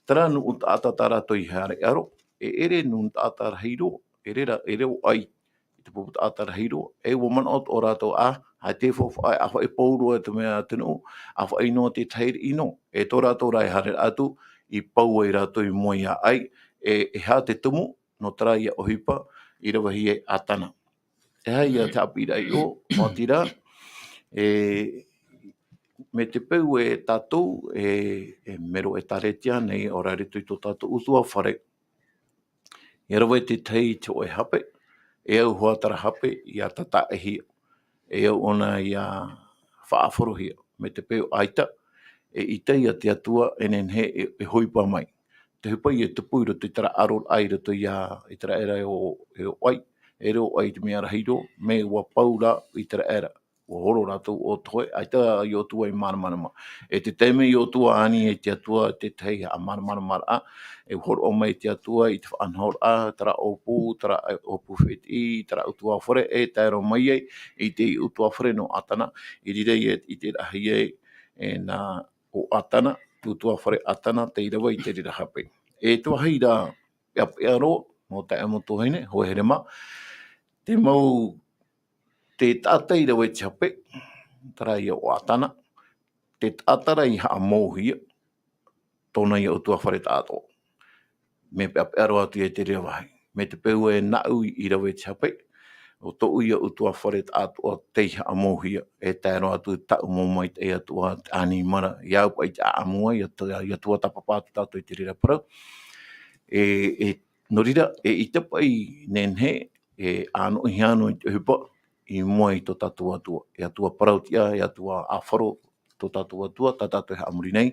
Terā nuʻu taʻata tā rātou i haere ʻaro, e ʻere nuʻu taʻata rahi roa, e ʻere ra, e ʻere ʻo ʻai i te pupu taʻata rahi roa. E ʻua manaʻo atoʻa rātou, ā, ʻaita e faufaʻa, ʻāfaʻi pauroa te mea a te nuʻu, ʻāfaʻi noa te tahi riʻi noa. E tō rātou rā e haere atu, i pau ai rātou i mua iā ʻai, e, e aha te tumu, nō terā ia ʻohipa, i ravehia e Atana. E aha ia te haʻapiʻiraʻa i ʻō, maoti rā, e, mai te peu e tātou, e, e mero ʻĒtārētia nei, ʻaore rā i roto i tō tātou ʻutuāfare, e rave te tahi i te hōʻē hape, e au hoʻi terā hape ʻia tātaʻihia, e au ʻōna ʻia faʻaʻafarohia, mai te peu ʻaita, e ʻite ia te Atua e nehenehe e, e ʻohipa mai. Te ʻohipa ia e tupu i roto i terā ʻaroraʻa i roto ia, i terā ʻēraʻa ʻo, ʻo ʻai, e riro ai te mea rahi roa, mea ʻua pau rā ʻĪteraʻera. ʻUa horo rātou ʻo Tohe, ʻaita ʻo Iosua i māramarama. E te taime ʻo Iosua ani e te Atua te tahi haʻamāramaramaraʻa, e hōroʻa mai te Atua i te faʻanahoraʻa, terā ʻōpū, terā ʻōpū fētiʻi, terā ʻutuāfare, e tae roa mai ai i te ʻutuāfare nō Atana, i reira i, i te rahi ai, e nā ʻo Atana, te ʻutuāfare Atana, tei rave i te reira hape. E te vāhi rā, peʻapeʻa roa, nō taeaʻe mo tuahine, hōʻē here mā, te mau, te taʻata i rave i te hape, terā ïa ʻo Atana, te taʻata rā i haʻamauhia, tōna ïa ʻutuāfare taʻatoʻa. Mea peʻapeʻa roa atu ïa te reira vāhi. Mai te peu e nāʻu i, i rave i te hape, ʻo tōʻu ïa ʻutuāfare taʻatoʻa tei haʻamauhia, e tae roa atu taʻu mau maitaʻi atoʻa te ʻanimara, ʻia au paʻi te ʻāʻamu ai, ʻia tua, ʻia tuatāpapa atu tātou i te reira parau. E, e, nō reira, eʻita paʻi nehenehe, e ʻānoʻihia noa i te ʻohipa, i mua i tō tātou Atua. E Atua parau-tiʻa, e Atua ʻāfaro, tō tātou Atua, tā tātou e haʻamori nei,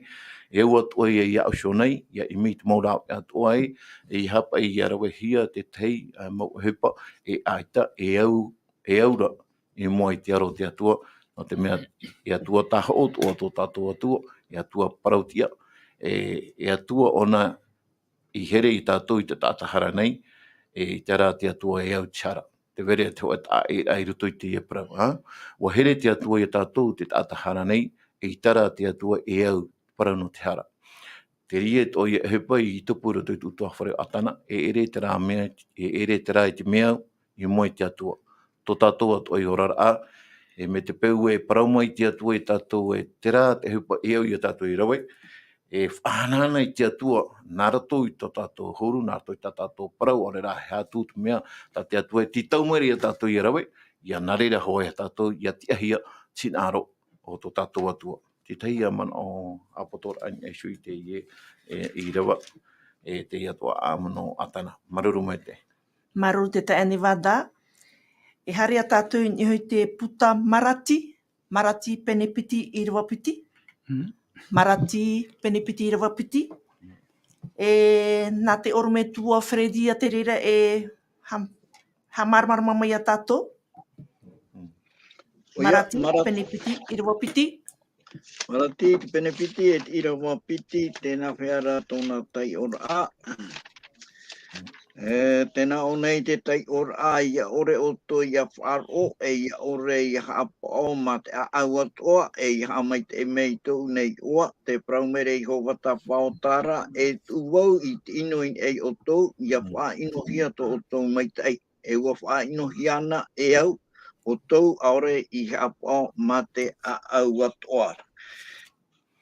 e au atoʻa ïa ʻia ʻohipa nei, ʻia ʻimi i te mau rāveʻa atoʻa ē, e ʻeiaha paʻi ʻia ravehia te tahi, ā, mau ʻohipa, e ʻaita, e au, e au rā, i mua i te aro o te Atua, nō te mea, e Atua tāhaʻo atoʻa tō tātou Atua, e Atua parau-tiʻa, e, e Atua ʻōna i here ia tātou i te taʻata hara nei, e, ʻeita rā te Atua e au i te hara. Tē vai ra te hōʻē taʻa ʻēraʻa i roto i teie parau, ā? ʻUa here te Atua ia tātou te taʻata hara nei, ʻeita rā te Atua e au i te parau nō te hara. Terā atoʻa ïa ʻohipa i tupu i roto i te ʻutuāfare o Atana, e ʻere terā mea, e ʻere terā i te mea au, i mua i te Atua. Tō tātou atoʻa ïa oraraʻa, e mai te peu e parau mai te Atua ia tātou e terā te ʻohipa e au ia tātou i rave, e faʻahanahana i te Atua, nā roto i tō tātou huru, nā roto i tā tātou parau, ʻaore rā he aha atu te mea, tā te Atua e tītau mai ra ia tātou ʻia rave, ʻia nā reira hoʻi tātou ʻia tiʻahia te hinaʻaro o tō tātou Atua. Te tahi ïa manaʻo ʻāpotoraʻa i niʻa iho i teie, e, i rave, e, teie atoʻa ʻāʻamu nō Atana. Māuruuru maitaʻi. Māuruuru te taeaʻe Nevada. E haere ā tātou i niʻa iho i te puta Marati, Marati pene piti ʻīrava piti. Hmm. Marati pene piti ʻīrava piti. E, nā te ʻorometua Freddy ā te reira e ha-, haʻamāramarama mai ia tātou. ʻOia, Marati, Marati. Pene piti, ʻīrava piti. Marati, te pene piti, e te ʻīrava piti, tēnā paʻi ra tōna taiʻoraʻa. E, tē nā ʻō nei te taiʻoraʻa, ʻia ʻore ʻoutou ʻia faʻaroʻo, e ʻia ʻore ʻia haʻapaʻo mā te ʻāʻau atoʻa, e ʻia haʻamaitaʻi mai i tōʻu nei iʻoa, tē parau mai ra Iehova Tāpaʻo Tara, e tuʻu vau i te ʻino i niʻa ia ʻoutou, ʻia faʻaʻinohia tō ʻoutou maitaʻi. E ʻua faʻaʻinohia na e au ʻoutou, ʻaore i haʻapaʻo mā te ʻāʻau atoʻa.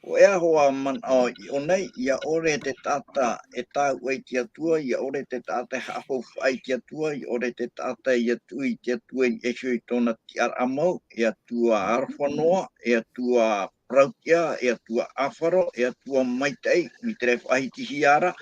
ʻOia hoʻi manaʻo i ʻō nei, ʻia ʻore te taʻata e tāuʻa i te Atua, ʻia ʻore te taʻata e haʻafaufaʻa i te Atua, ʻia ʻore te taʻata ʻia tuʻu i te Atua i niʻa iho i tōna tiʻaraʻa mau, e Atua Aroha noa, e Atua parau-tiʻa, e Atua ʻāfaro, e Atua maitaʻi, mai te reira faʻahitihia ra,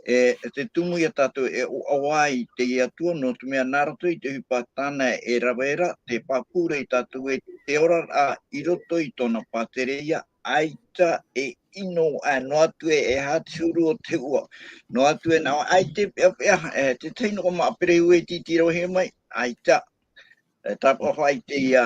e, e te tumu ia tātou e ʻoaʻoa ai i te Atua, nō te mea nā roto i te ʻohipa tāna e rave ra, tē pāpū ra ia tātou e te oraraʻa i roto i tōna pātereia, ʻaita e ʻino aʻe noa atu e, e aha te huru o te iʻoa. Noa atu e nā, ʻaita e peʻapeʻa, e, te tahi noa mā pereu e tītī rave mai, ʻaita. E tāpaʻo faʻaʻite ia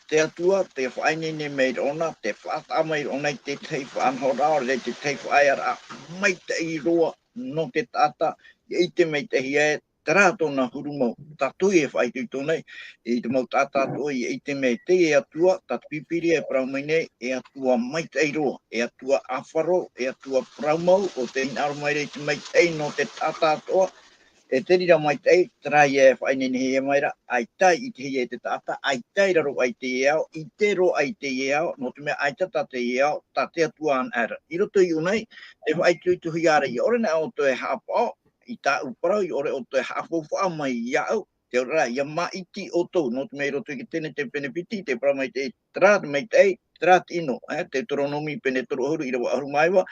te Atua, tē faʻaineine mai ra ʻōna, tē faʻataʻa mai ra ʻōna i te tahi faʻanahoraʻa, ʻaore rā te tahi faʻaearaʻa maitaʻi roa nō te taʻata, ʻia ʻite maitaʻihia ē, terā tōna huru mau, tātou e faʻaitoito nei, i te mau taʻata atoʻa ʻia ʻite mai te Atua, tā te Pīpīria e parau mai nei, e Atua maitaʻi roa, e Atua ʻāfaro, e Atua parau mau, ʻo tē hinaʻaro mai ra i te maitaʻi nō te taʻata atoʻa, e te reira maitaʻi, terā ïa e faʻaineinehia mai ra, ʻaita i ʻitehia e te taʻata, ʻaita i raro aʻe i teie ao, ʻite roa aʻe i teie ao, nō te mea ʻaita tā teie ao, tā te Atua anaʻe ra. I roto i ʻō nei, tē faʻaitoitohia ra, ʻia ʻore na ʻoutou e haʻapaʻo i tāʻu parau, ʻia ʻore ʻoutou e haʻafaufaʻa mai iāʻu, te reira, ʻia māʻiti ʻoutou, nō te mea i roto i te Tenete pene piti, tē parau mai te, terā te maitaʻi, terā te ʻino, e, Teuteronome pene toru ʻahuru, ʻīrava ʻahuru mā iva,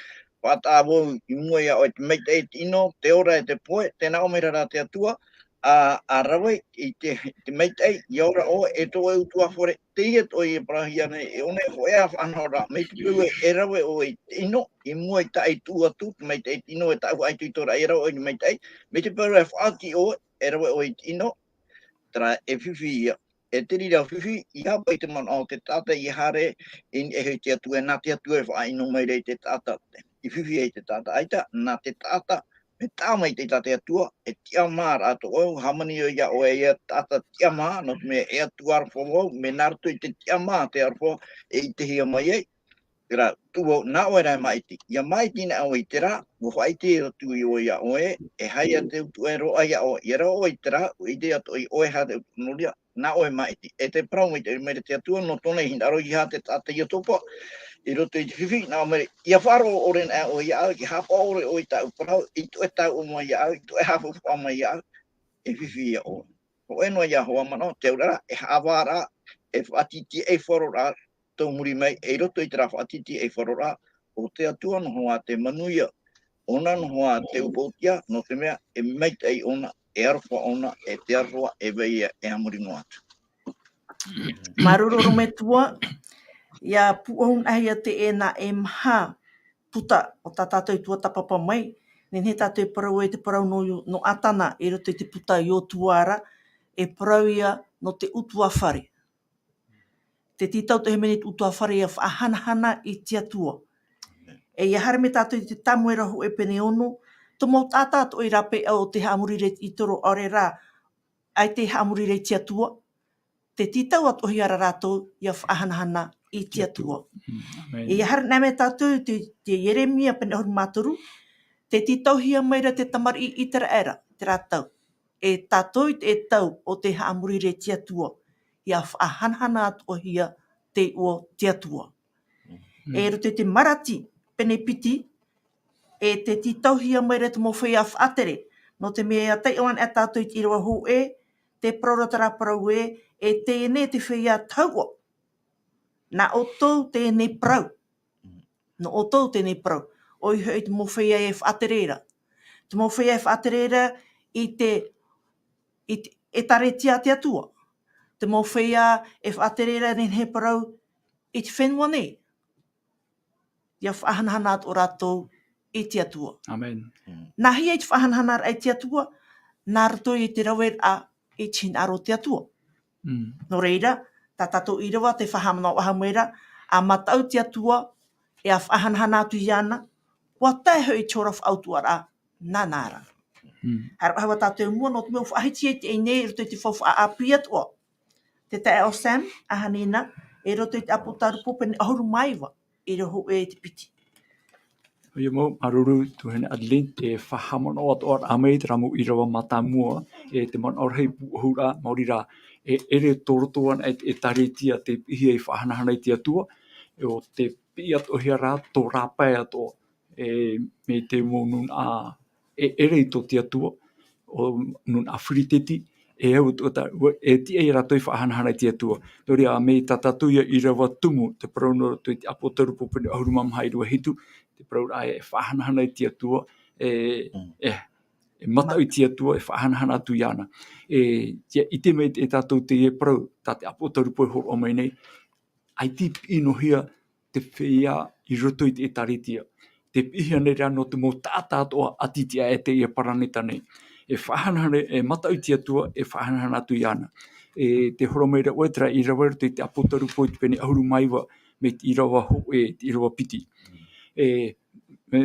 faʻataʻa vau i mua iā ʻoe te maitaʻi, te ʻino, te ora e te pohe, tē nā ʻō mai ra te Atua, ʻa, ʻa rave i te, te maitaʻi, ʻia ora ʻoe e tō ʻoe ʻutuāfare, teie atoʻa e parauhia nei, e ʻō nei hōʻē faʻanahoraʻa, mai te peu e rave ʻoe i te ʻino, i mua i tā ʻoe e tuʻu atu, te maitaʻi, te ʻino, e tāʻu faʻaitoitoraʻa e rave ʻoe i te maitaʻi, mai te peu e faʻaoti ʻoe, e rave ʻoe i te ʻino, Terā e fifi ia. E te reira fifi, ʻia haʻapaʻo i te manaʻo o te taʻata ʻia haere i niʻa iho i te Atua, nā te Atua e faʻaʻino mai ra i te taʻata. I fifi ai te taʻata, ʻaita, nā te taʻata, mea taʻa maitaʻi tā te Atua, e tiʻamā rā tō ʻoe, hāmani ʻoe iā ʻoe e taʻata tiʻamā, nō te mea e Atua aroha vau, mea nā roto i te tiʻamā te aroha, e ʻitehia mai ai, terā, tuʻu vau, nā ʻoe rā e māʻiti. ʻIa māʻiti na ʻoe i terā, ʻua faʻaʻite atu ʻoe iā ʻoe, e aha te utu e roaʻa iā ʻoe, ʻia roaʻa ʻoe i terā, ʻua ʻite atu ʻoe e aha te utu nō reira, nā ʻoe e māʻiti. E tē parau mai te, mai te Atua, nō tōna i hinaʻaro ʻeiaha te taʻata ʻia topa, i roto i te fifi, nā ʻō mai, ʻia faʻaroʻo ʻore na ʻoe iāʻu, ʻia haʻapaʻo ʻore ʻoe i tāʻu parau, i tō ʻoe taoʻa mai iāʻu, i tō ʻoe haʻapaʻo mai iāʻu, e fifi ia ʻoe. Hōʻē noa ia hoʻi manaʻo, te auraʻa, e haʻavāraʻa, e faʻatītīʻaifaro rā, tō muri mai, e roto i terā faʻatītīʻaifaroraʻa, ʻo te Atua noa hoʻi te manuia, ʻōna noa hoʻi te upoʻotiʻa, nō te mea, e maitaʻi ʻōna, e aroha ʻōna, e te aroha, e vai ia, e a muri noa atu. Māuruuru metua, ʻia pūʻohu nā hea te ʻē nā ʻē maha puta o tā tātou i tuatāpapa mai, nehenehe tātou e parau e te parau nō, nō ʻĀtana, i roto i te puta Iosua ra, e parau ia nō te ʻutuāfare. Te tītau te hīmene te ʻutuāfare ʻia faʻahanahana i te Atua. E ʻia haere mai tātou i te Tāmuera hōʻē pene ono, tō mau taʻata atoʻa i rāpae o te haʻamori ra i te ʻītoro, ʻaore rā, ʻaita e haʻamori ra i te Atua. Te tītau atoʻahia ra rātou ʻia faʻahanahana i te Atua. Mm, amen. E ʻia haere nā mai tātou i te, te Ieremia pene ʻahuru mā toru, tē tītauhia mai ra te tamariʻi ʻĪteraʻera, terā tau. E tātou i te tau o te haʻamori ra i te Atua, ʻia faʻahanahana atoʻahia te iʻoa o te Atua. Mm. E roto i te Marati, pene piti, e tē tītauhia mai ra te mau feiā faʻatere, nō te mea ʻia taiʻo anaʻe tātou i te ʻīrava hōʻē, tē parau ra terā parau ē, e teie nei te feiā tahua. Nā ʻoutou teie nei parau. Nō ʻoutou teie nei parau. ʻOia hoʻi te mau feiā e faʻatere ra. Te mau feiā e faʻatere ra i te, i te ʻĒtārētia a te Atua. Te mau feiā e faʻatere ra nehenehe e parau i te fenua nei. ʻIa faʻahanahana atoʻa rātou i te Atua. Amen. Mm. Nā hea te faʻahanahana i te Atua, nā roto i te raveraʻa i te hinaʻaro o te Atua. Mm. Nō reira, tā tātou ʻīrava tē faʻahaʻamanaʻohia mai ra, ʻa mataʻu te Atua, e ʻia faʻahanahana atu iāna, ʻua tae hoʻi te hora faʻautuʻaraʻa, nāna ra. Mm. Haere faʻahou tātou i mua, nō te mea ʻua faʻahiti ai teie nei, i roto i te faufaʻa ʻāpī atoʻa. Te taeaʻe Sam, ʻa Hanina, i roto i te ʻApotarupo pene ʻahuru mā iva, ʻīrava hōʻē i te piti. ʻOia mau, māuruuru tuahine Adeline, te faʻahaʻamanaʻo atoʻa mai terā mau ʻīrava mātāmua, e te manaʻo rahi pūʻohuraʻa, maori rā, e ʻere tō roto anaʻe i te ʻĒtārētia tē piʻihia ei faʻahanahana i te Atua, e ʻo tē piʻi atoʻahia rā tō rāpae atoʻa, e, mai te mau nūnaʻa e ʻere i tō te Atua, ʻo nūnaʻa Firiteti, e au atoʻa, e tiʻa ia rātou e faʻahanahana i te Atua. Nō reira, mai tā tātou ia ʻīrava tumu, te parau nō roto i te ʻApotarupo pene ʻahuru mā maha ʻīrava hitu, te parauraʻa e faʻahanahana i te Atua, e, Mm. e, e mataʻu i te Atua, e faʻahanahana atu iāna. E, ʻia ʻite mai e tātou teie parau, tā te ʻApotarupo e hōroʻa mai nei, ʻaita i piʻi noa hia te feiā i roto i te ʻĒtārētia. Tē piʻihia nei rā nō te mau taʻata atoʻa ʻati i teie paraneta nei. E faʻahanahana, e mataʻu i te Atua, e faʻahanahana atu iāna. E tē hōroʻa mai ra ʻoe terā ʻīrava i roto i te ʻApotarupo i te pene ʻahuru mā iva, mai te ʻīrava hōʻē, te ʻīrava piti. E, e,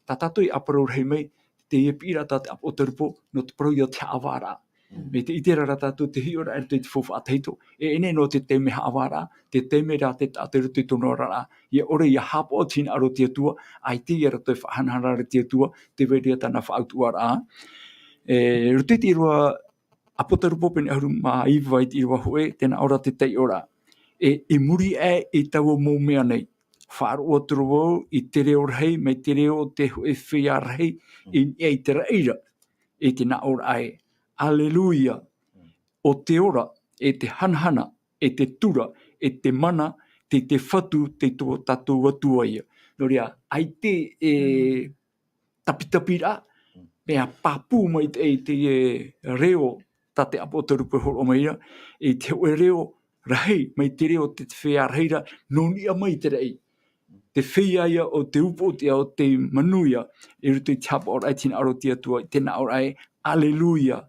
tā tātou i ʻāparau rahi mai, teie piʻiraʻa tā te ʻApotarupo, nō te parau ia te haʻavāraʻa. Mm. Mai te ʻite ra tātou te hiʻoraʻa i roto i te faufaʻa tahito, e ʻere noa te taime haʻavāraʻa, te taime rā te taʻata i roto i tōna oraraʻa, ʻia ʻore ʻia haʻapaʻo i te hinaʻaro o te Atua, ʻaita ia rātou e faʻahanahana ra i te Atua, tē vai ra ia tāna faʻautuʻaraʻa. E, i roto i te ʻīrava ʻApotarupo pene ʻahuru mā iva i te ʻīrava hōʻē, tē nā ʻō ra te taiʻoraʻa. E, i muri aʻe i taua mau mea nei, faʻaroʻo atu ra vau i te reo rahi, mai te reo o te hōʻē feiā rahi, i niʻa i te raʻi ra, i te nā ʻōraʻa ē, Aleluia! ʻO te ora, e te hanahana, e te tura, e te mana, tei te Fatu, tei tō tātou Atua ia. Nō reira, ʻaita e tapitapiraʻa, mea pāpū mai te, i te, e, reo, tā te ʻApotarupo e hōroʻa mai ra, i te hōʻē reo rahi, mai te reo o te, te feiā rahi ra, nō niʻa mai i te raʻi. Te feiā ia o te upoʻotiʻa, o te manuia, i roto i te haʻapaʻoraʻa i te hinaʻaro o te Atua, i te nā ʻōraʻa ē, Aleluia.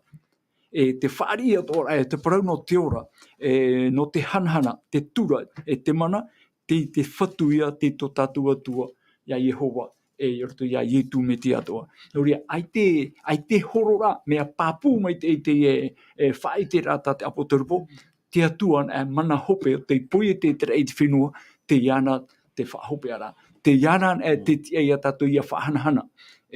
e te fāriʻi atoʻa rā, e te parau nō te ora, e, nō te hanahana, te tura, e te mana, tei te fatu ia, tei tō tātou Atua, ia Iehova, e, i roto ia Ietu Metia atoʻa. Nō reira, ʻaita, ʻaita horo rā, mea pāpū mai te, te, e, e, faʻaʻite rā tā te ʻāpōsetolo Paulo, te Atua, e, mana hope, tei poiete te raʻi i te fenua, tei iāna te faʻahopeʻa ra. Tei iāna, e, te tiʻa ia tātou ia faʻahanahana.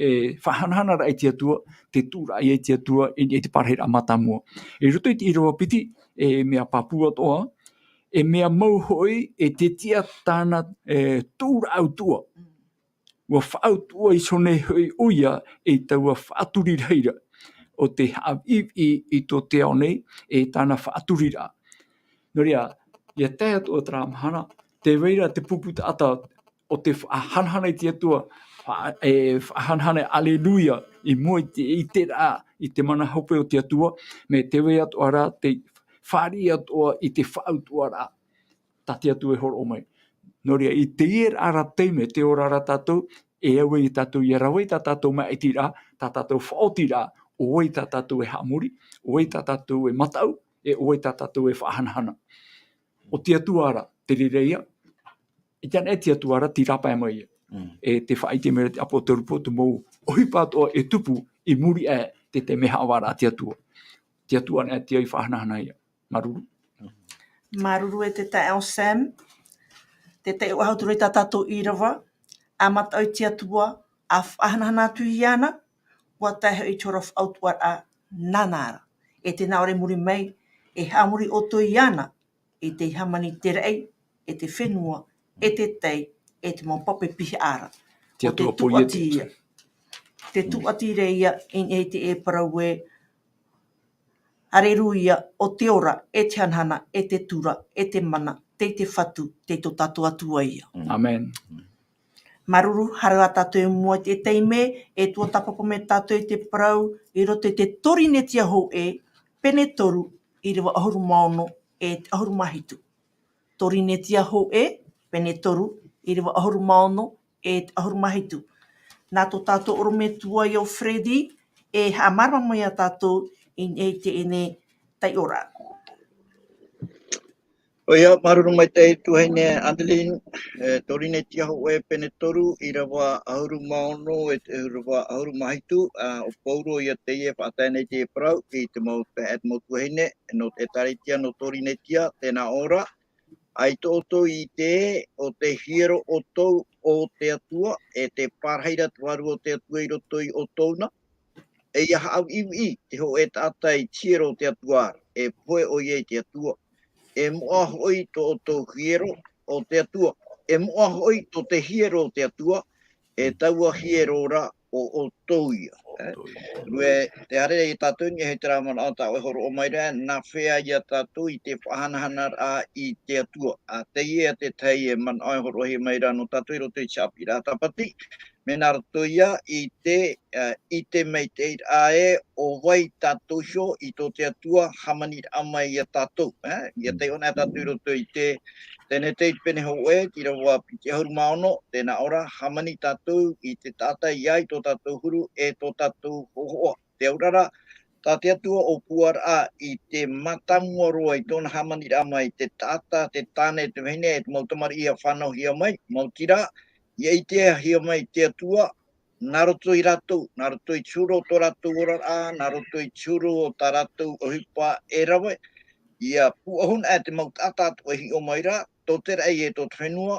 E, faʻahanahana rā i te Atua, te tuʻuraʻa ia i te Atua, i, i te pārahiraʻa mātāmua. I roto i te ʻīrava piti, e, mea pāpū atoʻa, e mea mau hoʻi, e te tiʻa tāna, e, tuʻuraʻa utuʻa. Ua faʻautuʻa iho nei hoʻi ʻoia i taua faʻaturiraʻa o te haʻaviʻiviʻi i tō te ao nei, e tāna faʻaturiraʻa. Nō reira, ia tae atu ʻo terā mahana, tē vai ra te pupu taʻata o te faʻahanahana i te Atua, faʻa-, e, faʻahanahana, aleluia, i mua i te, i te rā, i te mana hope o te Atua, mea tē vai atoʻa ra te fāriʻi atoʻa i te faʻautuʻaraʻa tā te Atua e hōroʻa mai. Nō reira, i teie rā taime, tē ora ra tātou, e au ai ia tātou ia rave i tā tātou maʻitiraʻa, tā tātou faʻaotiraʻa, ʻo vai tā tātou e haʻamori, ʻo vai tā tātou e mataʻu, e ʻo vai tā tātou e faʻahanahana. ʻO te Atua ra, te reira ia, i te ana e te Atua ra, tei rāpae mai ia. Mm. E te faʻaʻite mai ra te ʻāpōsetolo Paulo, te mau ʻohipa atoʻa e tupu i muri aʻe i te, te mea haʻavāraʻa a te Atua. Te Atua anaʻe tei faʻahanahana ia. Māuruuru. Māuruuru e te taeaʻe Sam. Te tahi ʻoaʻoa atu ra i tā tātou ʻīrava, ʻa mataʻu i te Atua, ʻa faʻahanahana atu iāna, ʻua tae hoʻi i te hora faʻautuʻaraʻa nāna ra. E tē nā ʻō ra i muri mai, e haʻamori ʻoutou iāna, e tei hāmani i te raʻi, e te fenua, e te tai, e te mau pape pihaʻa ra. Te Atua poiete. Te tūʻati ra ia, i niʻa i te, e parau ē, Aleluia, ʻo te ora, e te hanahana, e te tura, e te mana, tei te fatu, tei tō tātou Atua ia. Mm. Amen. Māuruuru, haere ā tātou i mua i te taime, e tuatāpapa mai tātou i te parau, i roto i te Torinetia hōʻē, pene toru, ʻīrava ʻahuru mā ono, e te ʻahuru mā hitu. Torinetia hōʻē, pene toru, ʻīrava ʻahuru mā ono, e te ʻahuru mā hitu. Nā tō tātou ʻorometua ia ʻo Freddy, e haʻamārama mai ia tātou i, i teie taiʻoraʻa. ʻOia, māuruuru maitaʻi tuahine Adeline, e, Torinetia hōʻē pene toru, ʻīrava ʻahuru mā ono, e te ʻīrava ʻahuru mā hitu, ā, ʻo Paulo ia teie e faʻatae nei te parau, i te mau, e te mau tuahine, nō te ʻĒtārētia, nō Torinetia, tē nā ʻō ra, ʻA i tō ʻoutou ʻite, ʻo te hiero ʻoutou o te Atua, e tē pārahi ra te Vārua o te Atua i roto ia ʻoutou na. E ʻia haʻaviʻiviʻi te hōʻē taʻata i te hiero o te Atua ra, e pohe ʻoia i te Atua. E moʻa hoʻi tō ʻoutou hiero o te Atua. E moʻa hoʻi tō te hiero o te Atua, e taua hiero ra ʻo ʻoutou ia. ʻO ʻoutou ia. Rue, tē haere ia tātou i niʻa i terā manaʻo tā ʻoe e hōroʻa mai ra, nā hea ia tātou i te faʻahanahanaraʻa i te Atua. Ā, teie te tahi e manaʻo e hōroʻahia mai ra nō tātou i roto i te haʻapiʻiraʻa Tāpati. Mea nā roto ia i te, ā, i te maitaʻiraʻa ē, ʻo vai tātou iho i tō te Atua hāmaniraʻa mai ia tātou, ē? ʻIa taiʻo anaʻe tātou i roto i te Tenete i te pene hōʻē, ʻīrava piti ʻahuru mā ono, tē nā ʻō ra, hāmani tātou i te taʻata i ʻā i tō tātou huru, e tō tātou hōhoʻa. Te auraʻa, tā te Atua ʻōpuaraʻa i te mātāmua roa i tōna hāmaniraʻa mai te taʻata, te tāne, te vahine, e te mau tamariʻi ʻia fānauhia mai, maoti rā, ʻia ʻitehia mai te Atua, nā roto ia rātou, nā roto i te huru o tō rātou oraraʻa, nā roto i te huru o tā rātou ʻohipa e rave, ʻia pūʻohu anaʻe te mau taʻata atoʻa e hiʻo mai ra, tō te raʻi e tō te fenua,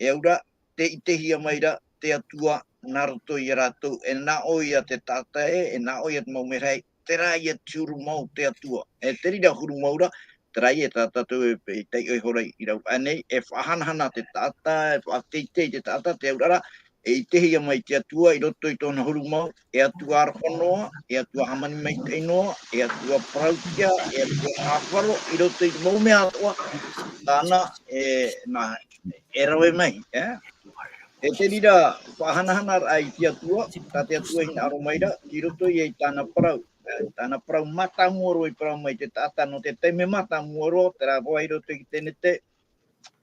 e au ra, tē ʻitehia mai ra te Atua nā roto ia rātou, e nā ʻō ia te taʻata ē, e nā ʻō ia te mau merahi, terā ia te huru mau o te Atua. E te reira huru mau ra, terā ia tā tātou e, e taiʻo iho ra i rave nei, e faʻahanahana te taʻata, e faʻateitei te taʻata, te auraʻa, e ʻitehia mai te Atua i roto i tōna huru mau, e Atua aroha noa, e Atua hāmani maitaʻi noa, e Atua parauhia, e Atua ʻāfaro, i roto i te mau mea atoʻa, tāna, e, nā, e rave mai, e? E te reira faʻahanahanaraʻa i te Atua, tā te Atua e hinaʻaro mai ra, i roto ia i tāna parau. Tāna parau mātāmua roa i parau mai te taʻata nō te taime mātāmua roa, terā hoʻi i roto i te Tenete,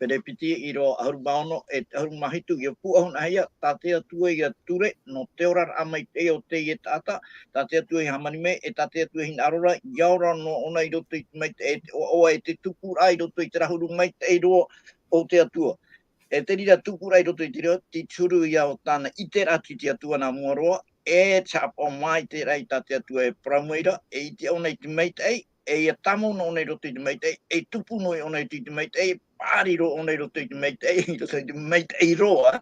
Perepiti ʻīrava ʻahuru mā ono e ʻahuru mā hitu, ʻia pūʻohu anaʻe ia, tā te Atua ïa ture nō te oraraʻa maitaʻi o teie taʻata, tā te Atua i hāmani mai, e tā te Atua i hinaʻaro ra, ʻia ora noa ʻōna i roto i te maitaʻi, e te ʻoaʻoa, e te tupuraʻa i roto i te rahuru maitaʻi roa o te Atua. E te reira tupuraʻa i roto i te reo, te huru ïa o tāna ʻiteraʻa atu i te Atua nā mua roa, e te haʻapaʻo maitaʻi i tā te Atua e parau mai ra, e ʻite ʻōna i te maitaʻi, e ʻia tāmau noa ʻōna i roto i te maitaʻi, e tupu noa ʻōna i roto i te maitaʻi, e pāruru ʻōna i roto i te maitaʻi, i roto i te maitaʻi roa.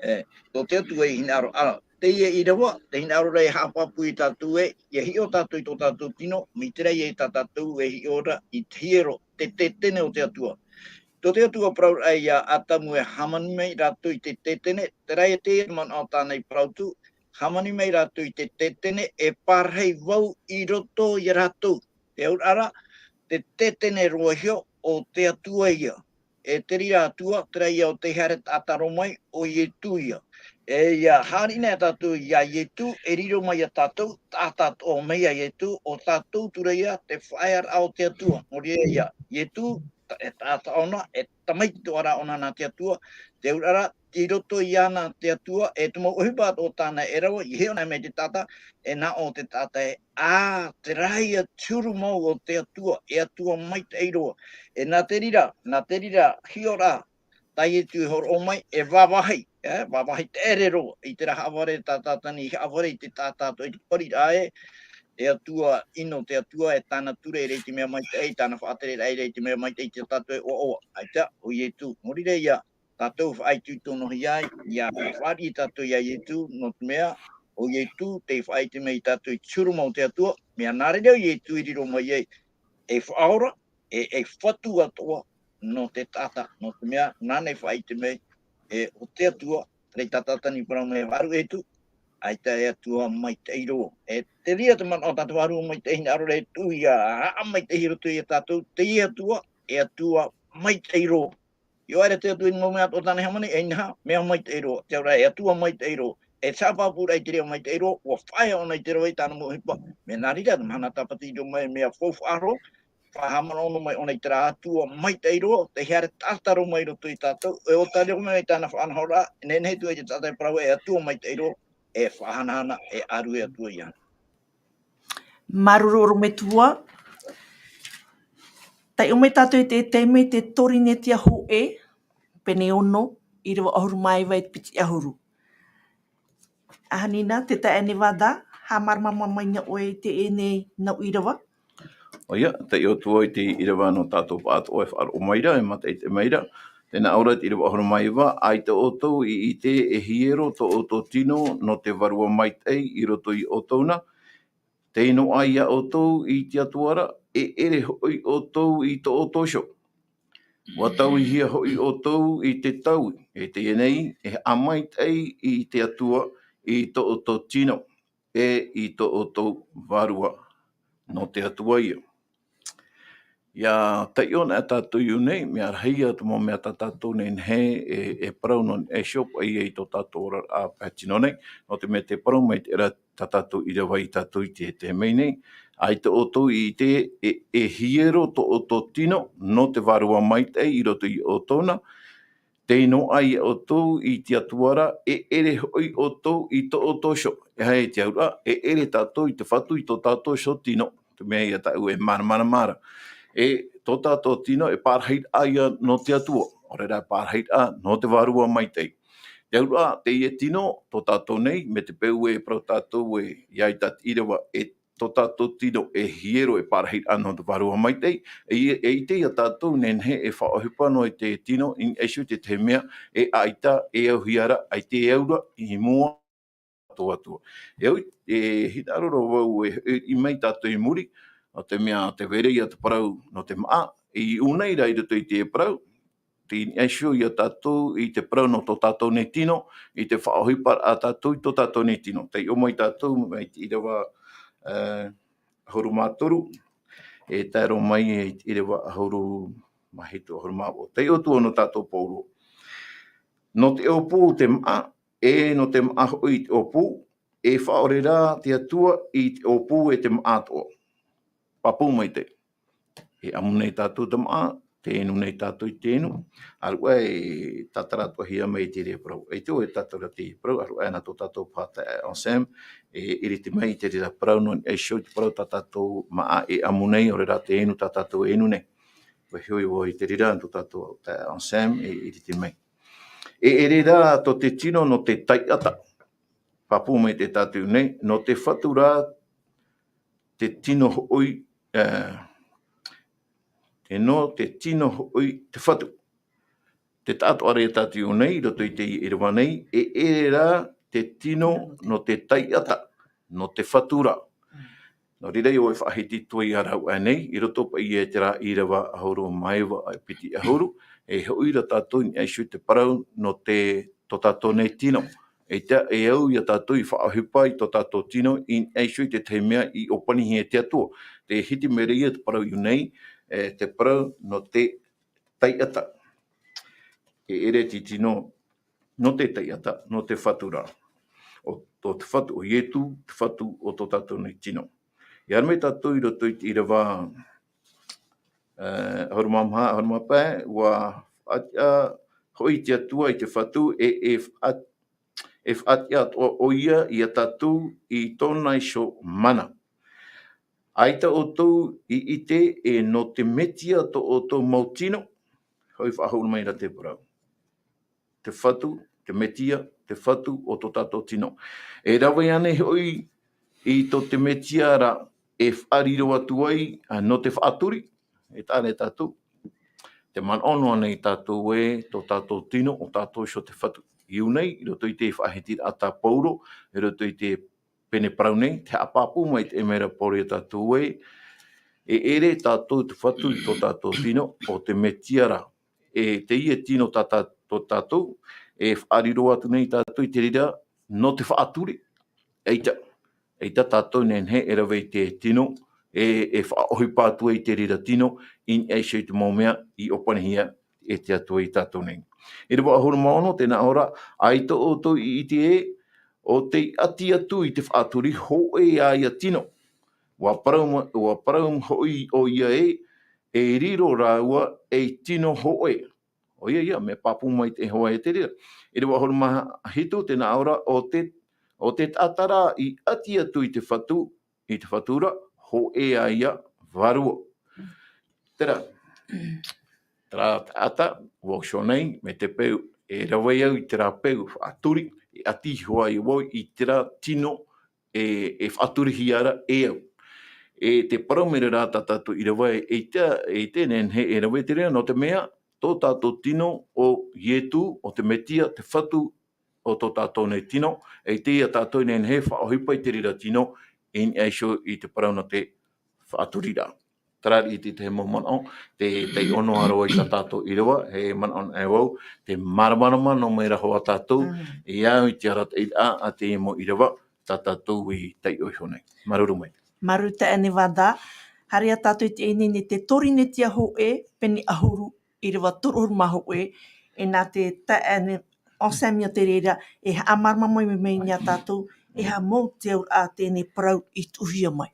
E, tō te Atua i hinaʻaro, ā, teie ʻīrava, te hinaʻaro ra e haʻapāpū ia tātou ē, ʻia hiʻo tātou i tō tātou tino, mai te reira ia tā tātou e hiʻo ra i te hiero, te tētene o te Atua. Tō te Atua parauraʻa ia Atamu e hāmani mai rātou i te tētene, terā ia te manaʻo tāna i parau atu, hāmani mai rātou i te tētene, e pārahi vau i roto ia rātou. Te auraʻa ra, te tētene roa iho o te Atua ïa. E te reira Atua, terā ïa o tei haere taʻata roa mai, ʻo Ietu ïa. E ʻia haere anaʻe tātou ia Ietu, e riro mai ia tātou, taʻata atoʻa mai ia Ietu, ʻo tātou atu ra ïa te faʻaearaʻa o te Atua. Nō reira ia Ietu, ta-, e taʻata ʻōna, e tamaiti atoʻa ra ʻōna nā te Atua, te auraʻa ra, i roto iāna te Atua, e te mau ʻohipa atoʻa tāna e rave, ʻia hiʻo anaʻe mai te taʻata, e nā ʻō te taʻata ē, ā, terā ïa te huru mau o te Atua, e Atua maitaʻi roa. E nā te reira, nā te reira, hiʻoraʻa, tā Ietu e hōroʻa mai, e vāvāhi, e, vāvāhi te ʻere roa, i terā haʻavare tā Tātani i haʻavare i te taʻata atoʻa i te pariraʻa ē, e Atua ʻino te Atua, e tāna ture e rave i te mea maitaʻi, tāna faʻatereraʻa e rave i te mea maitaʻi, tō tātou e ʻoaʻoa, ʻaita, ʻo Ietu. Nō reira ia, tātou faʻaitoito noa ai, ʻia fāriʻi tātou ia Ietu, nō te mea, ʻo Ietu, tei faʻaʻite mai ia tātou i te huru mau o te Atua, mea nā reira ʻo Ietu i riro mai ai, e faʻaora, e, e fatu atoʻa, nō te taʻata, nō te mea, nāna i faʻaʻite mai, e, ʻo te Atua, terā tā Tātani i parau mai, e vārua Ietu, ʻaita e Atua maitaʻi roa. E te reira te manaʻo tā te Vārua Maitaʻi i hinaʻaro ra e tuʻu ʻia haʻamaitaʻi i roto ia tātou, teie Atua, e Atua maitaʻi roa. ʻIa ʻore te Atua i te mau mea atoʻa tāna i hāmani, e inaha, mea maitaʻi roa. Te auraʻa, e Atua maitaʻi roa. E te haʻapāpūraʻa i te reira maitaʻi roa, ʻua faʻaea ʻōna i te rave i tāna mau ʻohipa. Mea nā reira, te mahana Tāpati i riro mai, mea faufaʻa roa, faʻahaʻamanaʻo noa mai ʻōna i terā Atua maitaʻi roa, tei haere taʻata roa mai i roto ia tātou, e ʻo tā riro mai tāna faʻanahoraʻa, e nehenehe atu ai te taʻata e parau e Atua maitaʻi roa, e faʻahanahana, e ʻārue atu ai iāna. Māuruuru ʻorometua. Taiʻo mai tātou i te, te mea i te Torinetia hōʻē, pene ono, ʻīrava ʻahuru mā iva e te piti ʻahuru. ʻAhani nā, te taeaʻe Nevada, haʻamāramarama mai na ʻoe i teie nei nau ʻīrava. ʻOia, taiʻo atu vau i te ʻīrava nō tātou pāʻatoʻa e faʻaroʻo mai ra, e mātaʻitaʻi mai ra. Tē nā ʻō ra te ʻīrava ʻahuru mā iva, ʻaita ʻoutou i ʻite e hiero tō ʻoutou tino nō te Vārua Maitaʻi i roto ia ʻoutou na, tei noaʻa ia ʻoutou i te Atua ra, e ʻere hoʻi ʻoutou i tō ʻoutou iho. ʻUa tauihia hoʻi ʻoutou i te taui, e teie nei, e haʻamaitaʻi i te Atua i tō ʻoutou tino, e i tō ʻoutou vārua nō te Atua ïa. ʻIa taiʻo anaʻe tātou i ʻō nei, mea rahi ia te mau mea tā tātou nehenehe e, e parau nō niʻa iho paʻi i tō tātou oraraʻa pae tino nei, nō te mea tē parau mai te reira tā tātou ʻīrava ia tātou i te, te mea nei, ʻaita ʻoutou i ʻite e, e hiero tō ʻoutou tino nō te Vārua Maitaʻi i roto ia ʻoutou na, tei noaʻa ia ʻoutou i te Atua ra, e ʻere hoʻi ʻoutou i tō ʻoutou iho. E aha te auraʻa, e ʻere tātou i te fatu i tō tātou iho tino, te mea ia tāʻu e māramarama ra. E tō tātou tino e pārahiraʻa ia nō te Atua, ʻaore rā pārahiraʻa nō te Vārua Maitaʻi. Te auraʻa, teie tino, tō tātou nei, mai te peu e parau tātou ē, ʻia ʻite te ʻīrava, e tō tātou tino e hiero, e pārahiraʻa nō te Vārua Maitaʻi, e, e ʻite ia tātou nehenehe e faʻaʻohipa noa i te tino, i niʻa iho i te tahi mea, e ʻaita, e auhia ra, ʻaita e au ra i mua tō Atua. E au, e hinaʻaro roa vau e, e, i mai tātou i muri, nō te mea te vai ra ia te parau nō te māʻa, i ʻō nei rā i roto i te parau, tei niʻa iho ia tātou i te parau nō tō tātou nei tino, i te faʻaʻohiparaʻa tātou i tō tātou nei tino. Taiʻo mai tātou, mai te ʻīrava, e, ʻahuru mā toru, e tae roa mai i te ʻīrava ʻahuru mā hitu, ʻahuru mā vaʻu. Taiʻo atu nō tātou pauroa. Nō te ʻōpū te māʻa, e nō te māʻa hoʻi i te ʻōpū, e faʻaʻore rā te Atua i te ʻōpū e te māʻa atoʻa. Pāpū maitaʻi. E ʻamu nei tātou te māʻa, te inu nei tātou i te inu, ʻaruʻa e tātara atoʻa hia mai i te reira parau. E te ʻoe tātou ra te parau, ʻaruʻa e nā tō tātou pātaʻi Anselme, e iriti mai i te reira parau nō niʻa iho i te parau tā tātou māʻa e ʻamu nei, ʻo reira te inu tā tātou e inu nei. Vaiiho vau i te reira tō tātou pātaʻi Anselme, e iriti mai. E, e reira tō te tino nō te taiʻata. Pāpū mai te tātou nei, nō te fatu rā te tino hoʻi, e, e nō te tino hoʻi te fatu. Te taʻatoʻa ra e tātou nei, i roto i te ʻīrava nei, e, e reira te tino nō te taiʻata, nō te fatu rā. Nō reira, ʻo e faʻahiti atu ai rāua nei, i roto paʻi i terā ʻīrava ʻahuru mā iva, e piti ʻahuru, e hoʻi ra tātou i niʻa iho i te parau nō te, tō tātou nei tino. E te, e au ia tātou i faʻaʻohipa i tō tātou tino i niʻa iho i te tahi mea i ʻōpanihia e te Atua. Tē hiti mai ra ia te parau i ʻō nei, e, te parau nō te taiʻata. E ʻere te tino, nō te taiʻata, nō te fatu rā. ʻO, ʻo te fatu, ʻo Ietu, te fatu o tō tātou nei tino. I haere mai tātou i roto i te ʻīrava, e, ʻahuru mā maha, ʻahuru mā pae, ʻua faʻatiʻa hoʻi te Atua i te fatu, e, e faʻa-, e faʻatiʻa atoʻa ʻoia ia tātou i tōna iho mana. ʻAita ʻoutou i ʻite e nō te Metia tō ʻoutou mau tino, hoʻi faʻahou mai ra te parau. Te fatu, te Metia, te fatu o tō tātou tino. E rave ānei hoʻi i tō te Metia ra e faʻariro atu ai, a, nō te faʻaturi, e taʻa nei tātou. Te manaʻo noa nei tātou ē, tō tātou tino, ʻo tātou iho te fatu. I ʻō nei, i roto i te faʻahitiraʻa tā Paulo, i roto i te pene parau nei, tē haʻapāpū mai te mea ra Paulo ia tātou ē, e ʻere tātou te fatu i tō tātou tino, ʻo te Metia rā. E teie tino tā, tā, tō tātou, e faʻariro atu nei tātou i te reira, nō te faʻaturi, ʻaita, ʻaita tātou e nehenehe e rave i te tino, e, e faʻaʻohipa atu ai te reira tino, i niʻa iho i te mau mea i ʻōpanihia e te Atua ia tātou nei. ʻĪrava ʻahuru mā ono, tē nā ʻō ra, ʻaita ʻoutou i ʻite ē, ʻo tei ʻati atu i te faʻaturi hōʻē ā ia tino. ʻUa parau ma-, ʻua parau hoʻi ʻoia ē, e riro rāua ei tino hōʻē. ʻOia ia, mea pāpū mai te Iehova e te reira. ʻĪrava ʻahuru mā hitu, tē nā ʻō ra, ʻo te, ʻo te taʻata rā i ʻati atu i te fatu, i te fatu ra, hōʻē ā ia vārua. Terā, terā taʻata, ʻua iho nei, mai te peu, e rave au i terā peu faʻaturi, e ʻati iho ai vau i terā tino, e, e faʻaturihia ra e au. E te parau mai ra tā tātou ʻīrava e, e te, e te nehenehe e rave i te reira, nō te mea, tō tātou tino ʻo Ietu, ʻo te Metia, te fatu o tō tātou nei tino, e ʻaita ia tātou e nehenehe e faʻaʻohipa i te reira tino, i niʻa iho i te parau nō te faʻaturiraʻa. Terā riʻi te tahi mau manaʻo, tē, tē taiʻo noa ra vau i tā tātou ʻīrava, e manaʻo nei vau, tē māramarama noa mai ra hoʻi tātou, Mm. i au i te arataʻiraʻa a teie mau ʻīrava, tā tātou i taiʻo iho nei. Māuruuru maitaʻi. Māuruuru taeaʻe Nevada, haere ā tātou i teie nei, te Torinetia hōʻē, pene ʻahuru, ʻīrava toru ʻahuru mā hōʻē, e nā te taeaʻe Anselme i te reira, e haʻamāramarama mai nei ia tātou, e aha mau te auraʻa teie parau i tuʻuhia mai.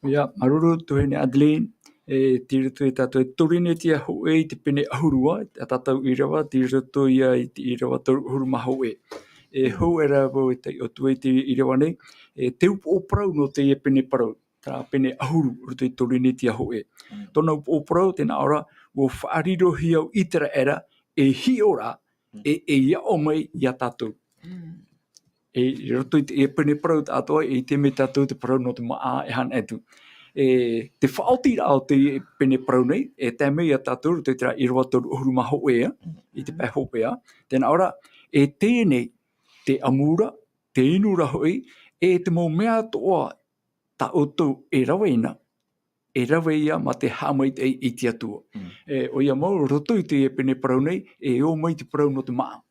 ʻOia, māuruuru tuahine Adeline, e tei roto ia tātou e Torinetia hōʻē i te pene ʻahuru ā, tā tātou ʻīrava, tei roto ia i te ʻīrava toru ʻahuru mā hōʻē. E hou aʻera vau e taiʻo atu ai i te ʻīrava nei, e te upoʻo parau nō teie pene parau, terā pene ʻahuru, roto i Torinetia hōʻē. Mm. Tōna upoʻo parau, tē nā ʻō ra, ʻua faʻarirohia ʻo ʻĪteraʻera, e hiʻo ra, Mm. e, e aʻo mai ia tātou. Mm. E, i roto i te, e pene parau taʻatoʻa, e ʻite mai tātou te parau nō te māʻa e haere atu. E, te faʻaotiraʻa o te pene parau nei, e tae mai ia tātou, roto i terā ʻīrava toru ʻahuru mā hōʻē ā, Mm. i te pae hopeʻa. Tē nā ʻō ra, e teie nei, te ʻamu ra, te inu ra hoʻi, e te mau mea atoʻa tā ʻoutou e rave na, e rave ia mā te haʻamaitaʻi i te Atua. Mm. E, ʻoia mau, roto i te pene parau nei, e ō mai te parau nō te māʻa.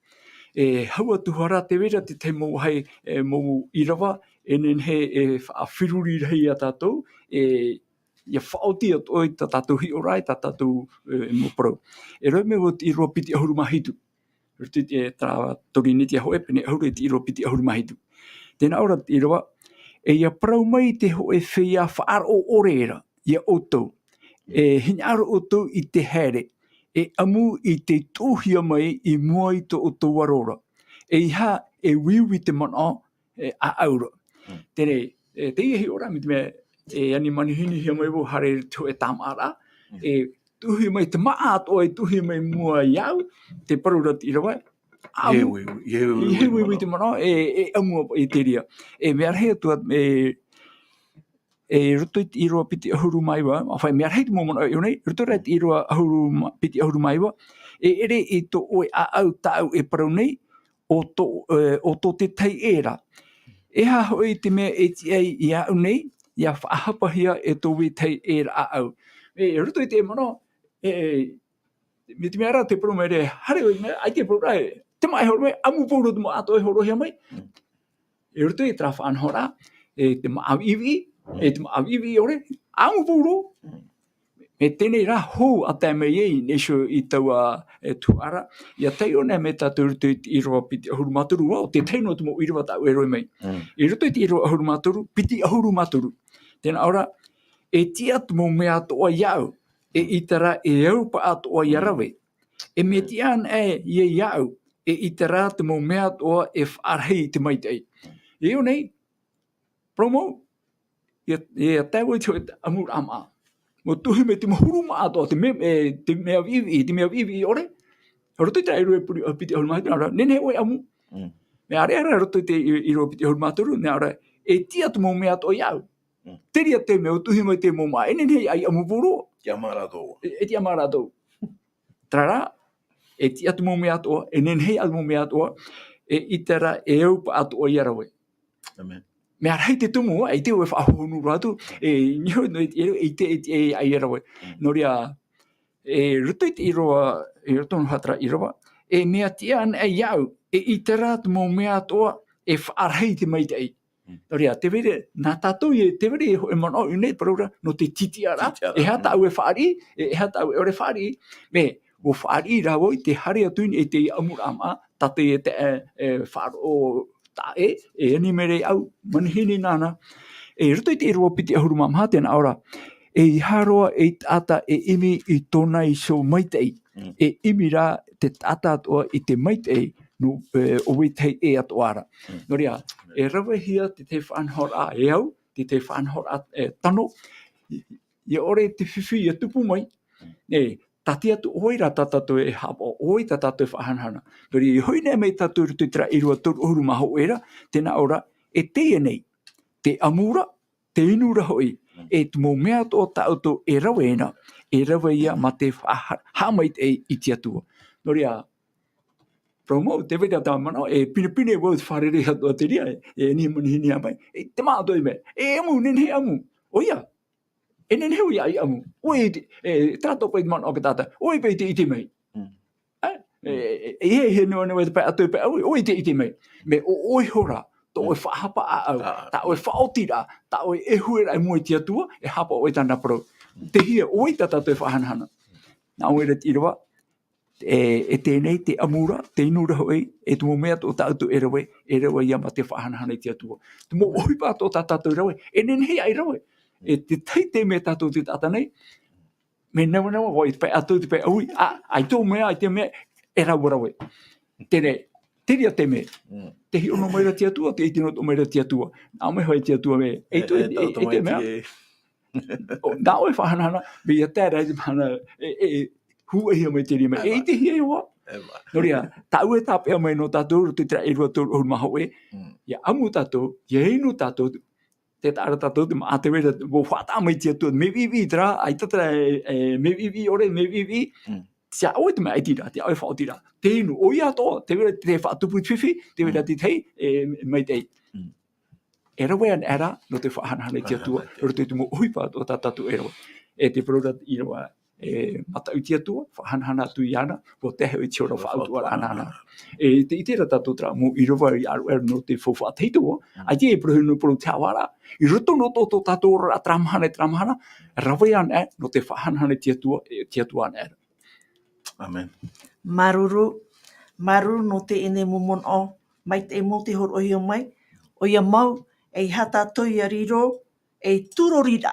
E, hau atu hoʻi ra tē vai ra te tahi mau vāhi, e, mau ʻīrava, e nehenehe e faʻafiruri rahi ia tātou, e, ʻia faʻaoti atoʻa i tā tātou hiʻoraʻa, i tā tātou, e, mau parau. E rave mai vau i te ʻīrava piti ʻahuru mā hitu. Roto i te, terā Torinetia hōʻē pene ʻahuru i te ʻīrava piti ʻahuru mā hitu. Tē nā ʻō ra te ʻīrava, e ʻia parau mai te hōʻē feiā faʻaroʻo ʻore ra, ia ʻoutou. E hinaʻaro ʻoutou i te haere, e ʻamu i te tuʻuhia mai i mua i tō ʻoutou aro ra. ʻEiaha e uiui te manaʻo, e ʻāʻau ra. Mm. Teie, e, teie hiʻo ra, mai te mea, e ani manihinihia mai vau, haere te hōʻē tāmāʻaraʻa, Mm. e tuʻuhia mai te māʻa atoʻa, e tuʻuhia mai i mua iāʻu, te parau ra te ʻīrava, ʻamu. ʻIa uiui, ʻia uiui, ʻia uiui te manaʻo, e, e ʻamu i te reira. E mea rahi atu, e, e roto i te ʻīrava piti ʻahuru mā iva, ʻāfaʻi mea rahi te mau manaʻo e ʻō nei, roto rā i te ʻīrava ʻahuru mā, piti ʻahuru mā iva, e ʻere i tō ʻoe ʻāʻau tāʻu e parau nei, ʻo tō, e, ʻo tō te tahi ʻē ra. E aha hoʻi te mea e tiʻa ai iāʻu nei, ʻia faʻahapahia e tō vetahi ʻē ra ʻāʻau. E, roto i te manaʻo, e, mai te mea ra te parau mai ra, haere ʻoe mai, ʻaita e parau ra, e, te māʻa e hōroʻa mai, ʻamu pauroa te māʻa atoʻa e hōroʻahia mai. Mm. E roto i terā faʻanahoraʻa, e te māʻa viʻiviʻi, e te māʻa viʻiviʻi ʻore, ʻamu pauroa. Mm. Mai teie nei rā hou a tae mai ai, nei iho i taua, e, tuhaʻa ra, ʻia taiʻo nei mai tātou i roto i te ʻīrava piti ʻahuru mā toru, ʻo te tahi noa te mau ʻīrava tāʻu e rave mai. Mm. I roto i te ʻīrava ʻahuru mā toru, piti ʻahuru mā toru. Tē nā ʻō ra, e tiʻa te mau mea atoʻa iāʻu, e ʻaita rā e au paʻatoʻa ʻia rave. E mea tiʻa anaʻe ïa iāʻu, e ʻaita rā te mau mea atoʻa e faʻarahi i te maitaʻi. E ʻō nei, parau mau, ʻia, ʻia tae vau i te hōʻē ʻamuraʻa māʻa. Mau tuʻuhia mai te mau huru māʻa atoʻa, te mea, e, te mea viʻiviʻi, te mea viʻiviʻi ʻore. Roto i terā ʻīrava piti ʻahuru mā toru, nā ʻō ra, nehenehe ʻoe e ʻamu. Mm. Mea ʻāreʻa ra roto i te ʻī-, ʻīrava piti ʻahuru mā toru, nā ʻō ra, e tiʻa te mau mea atoʻa iāʻu. Mm. Terā te mea ʻua tuʻuhia mai te mau māʻa, e nehenehe ʻaita e ʻamu pauroa. Tiʻa mai rātou. E, e tiʻa mai rātou. Terā rā, e tiʻa te mau mea atoʻa, e nehenehe ʻaita te mau mea atoʻa, e ʻaita rā e au paʻatoʻa ʻia rave. Amen. Mea rahi te tumu, ʻaita ʻoe e faʻahohonu roa atu, e, niho, no, e, e, e, e, e, ʻia rave. Mm. Nō reira, e, roto i te ʻīrava, e, roto nō terā ʻīrava, e mea tiʻa anaʻe iāʻu, e ʻaita rā te mau mea atoʻa e faʻarahi i te maitaʻi. Mm. Nō reira, tē vai ra, nā tātou ïa, tē vai ra e hōʻē manaʻo i ʻō nei, parau ra, nō te tītīʻaraʻa, tītīʻaraʻa, e aha tāʻu e fāriʻi, e, e aha tāʻu e ʻore fāriʻi, mea, ʻua fāriʻi rā vau i te haere atu i niʻa i teie ʻamuraʻa māʻa, tā teie te, e, e, faʻaroʻo taʻa ʻē, e ani mai ra iāʻu, manihini nāna. E roto i te ʻīrava piti ʻahuru mā maha, tē nā ʻō ra, ʻeiaha roa ei taʻata e ʻimi i tōna iho maitaʻi, Mm. e ʻimi rā te taʻata atoʻa i te maitaʻi, nō, e, ʻo vetahi ʻē atoʻa ra. Mm. Nō reira, e ravehia te, te faʻanahoraʻa e au, te, te faʻanahoraʻa, e, tano, i, ʻia ʻore te fifi ʻia tupu mai, Mm. e, tāti atu ʻoia rā tā tātou e haʻapaʻo, ʻoia tā tātou e faʻahanahana. Nō reira, i hoʻi nei mai tātou i roto i terā ʻīrava toru ʻahuru mā hōʻē ra, tē nā ʻō ra, e teie nei, te ʻamu ra, te inu ra hoʻi, Mm. e te mau mea atoʻa tā ʻoutou e rave na, e rave ïa mā te faʻaha-, haʻamaitaʻi i te Atua. Nō reira, parau mau, tē vai ra te manaʻo, e pinepine vau te fārerei atoʻa te reira, e, e ani manihini mai, e te māʻa atoʻa e mea, e ʻamu, nehenehe ʻamu. ʻOia, e nehenehe ʻoe ʻia ʻamu. ʻOe i te, e, terā atoʻa paʻi te manaʻo o te taʻata, ʻoe paʻi tē ʻite mai. Mm. E, e, e, e, e, e, nō, nō, e te pae atoʻa e pae ʻaui, ʻoe tē ʻite mai. Mea ʻo, ʻoe iho rā, tō ʻoe Mm. faʻahapa ʻāʻau, Ah. tā ʻoe faʻaotiraʻa, tā ʻoe ʻēhueraʻa i mua i te Atua, e haʻapaʻo ʻoe i tāna parau. Tē hia, ʻoia tā tātou e faʻahanahana. Nā ʻō mai ra te ʻīrava, e, e teie nei te ʻamu ra, te inu ra hoʻi, e te mau mea atoʻa tā ʻoutou e rave, e rave ïa mā te faʻahanahana i te Atua. Te mau ʻohipa atoʻa tā tātou e rave, e nehenehe ʻaita e rave. E te tahi te mea tātou te taʻata nei, mea navanava vau i te pae atoʻa, te pae ʻaui, ā, ʻaita ʻoe mea, ʻaita ʻoe mea, e rave, rave. Terā, terā te mea. Mm. Tē hiʻo noa mai ra te Atua, tē ʻite noa atoʻa mai ra te Atua. Nā ʻō mai hoʻi te Atua mea, e, ʻeita, e, ʻeita, ʻeita, ʻeita mea. Tamaiti e. ʻO, nā ʻoe e faʻahanahana, mea ʻia tae ra i te mahana, e, e, hūʻaihia mai te reira mea. E, e, ʻeita, hia e hoa. E, ma. Nō reira, tāʻu e tāpeʻa mai nō tātou, roto i terā ʻīrava toru ʻahuru mā hōʻē. Mm. ʻIa ʻamu tātou, ʻia inu tātou, tē taʻa ra tātou te māʻa, tē vai ra, ʻua faʻataʻa mai te Atua, mea viʻiviʻi terā, ʻaita terā, e, e, mea viʻiviʻi ʻore, mea viʻiviʻi. Mm. Tiʻa ʻoe te mea ʻaitiraʻa, tiʻa ʻoe faʻaotiraʻa. Te inu, ʻoia atoʻa, tē vai ra te faʻatupu i te fifi, tē vai ra Mm. te tahi, e, maitaʻi. Mm. E rave anaʻe ra, nō te faʻahanahana i te Atua, Faʻahanahana i te Atua. roto i te mau ʻohipa atoʻa tā tātou e rave. E te parau ra i rave, e, mataʻu i te Atua, faʻahanahana atu iāna, ʻua tae hoʻi i te hora Hora faʻautuʻaraʻa faʻautuʻaraʻa nāna. nāna. E te ʻite ra tātou terā mau ʻīrava i ʻaroʻa ra nō te faufaʻa tahito, Mm. ʻaita e parau nei parau te haʻavāraʻa. I roto nō tō, tō tātou oraraʻa terā mahana, terā mahana, rave anaʻe, nō te faʻahanahana i te Atua, e te Atua anaʻe ra. Amen. Māuruuru, māuruuru nō teie nei mau manaʻo, maitaʻi mau tē hōroʻahia mai, ʻoia mau, ʻeiaha tātou ʻia riro ei turoriraʻa.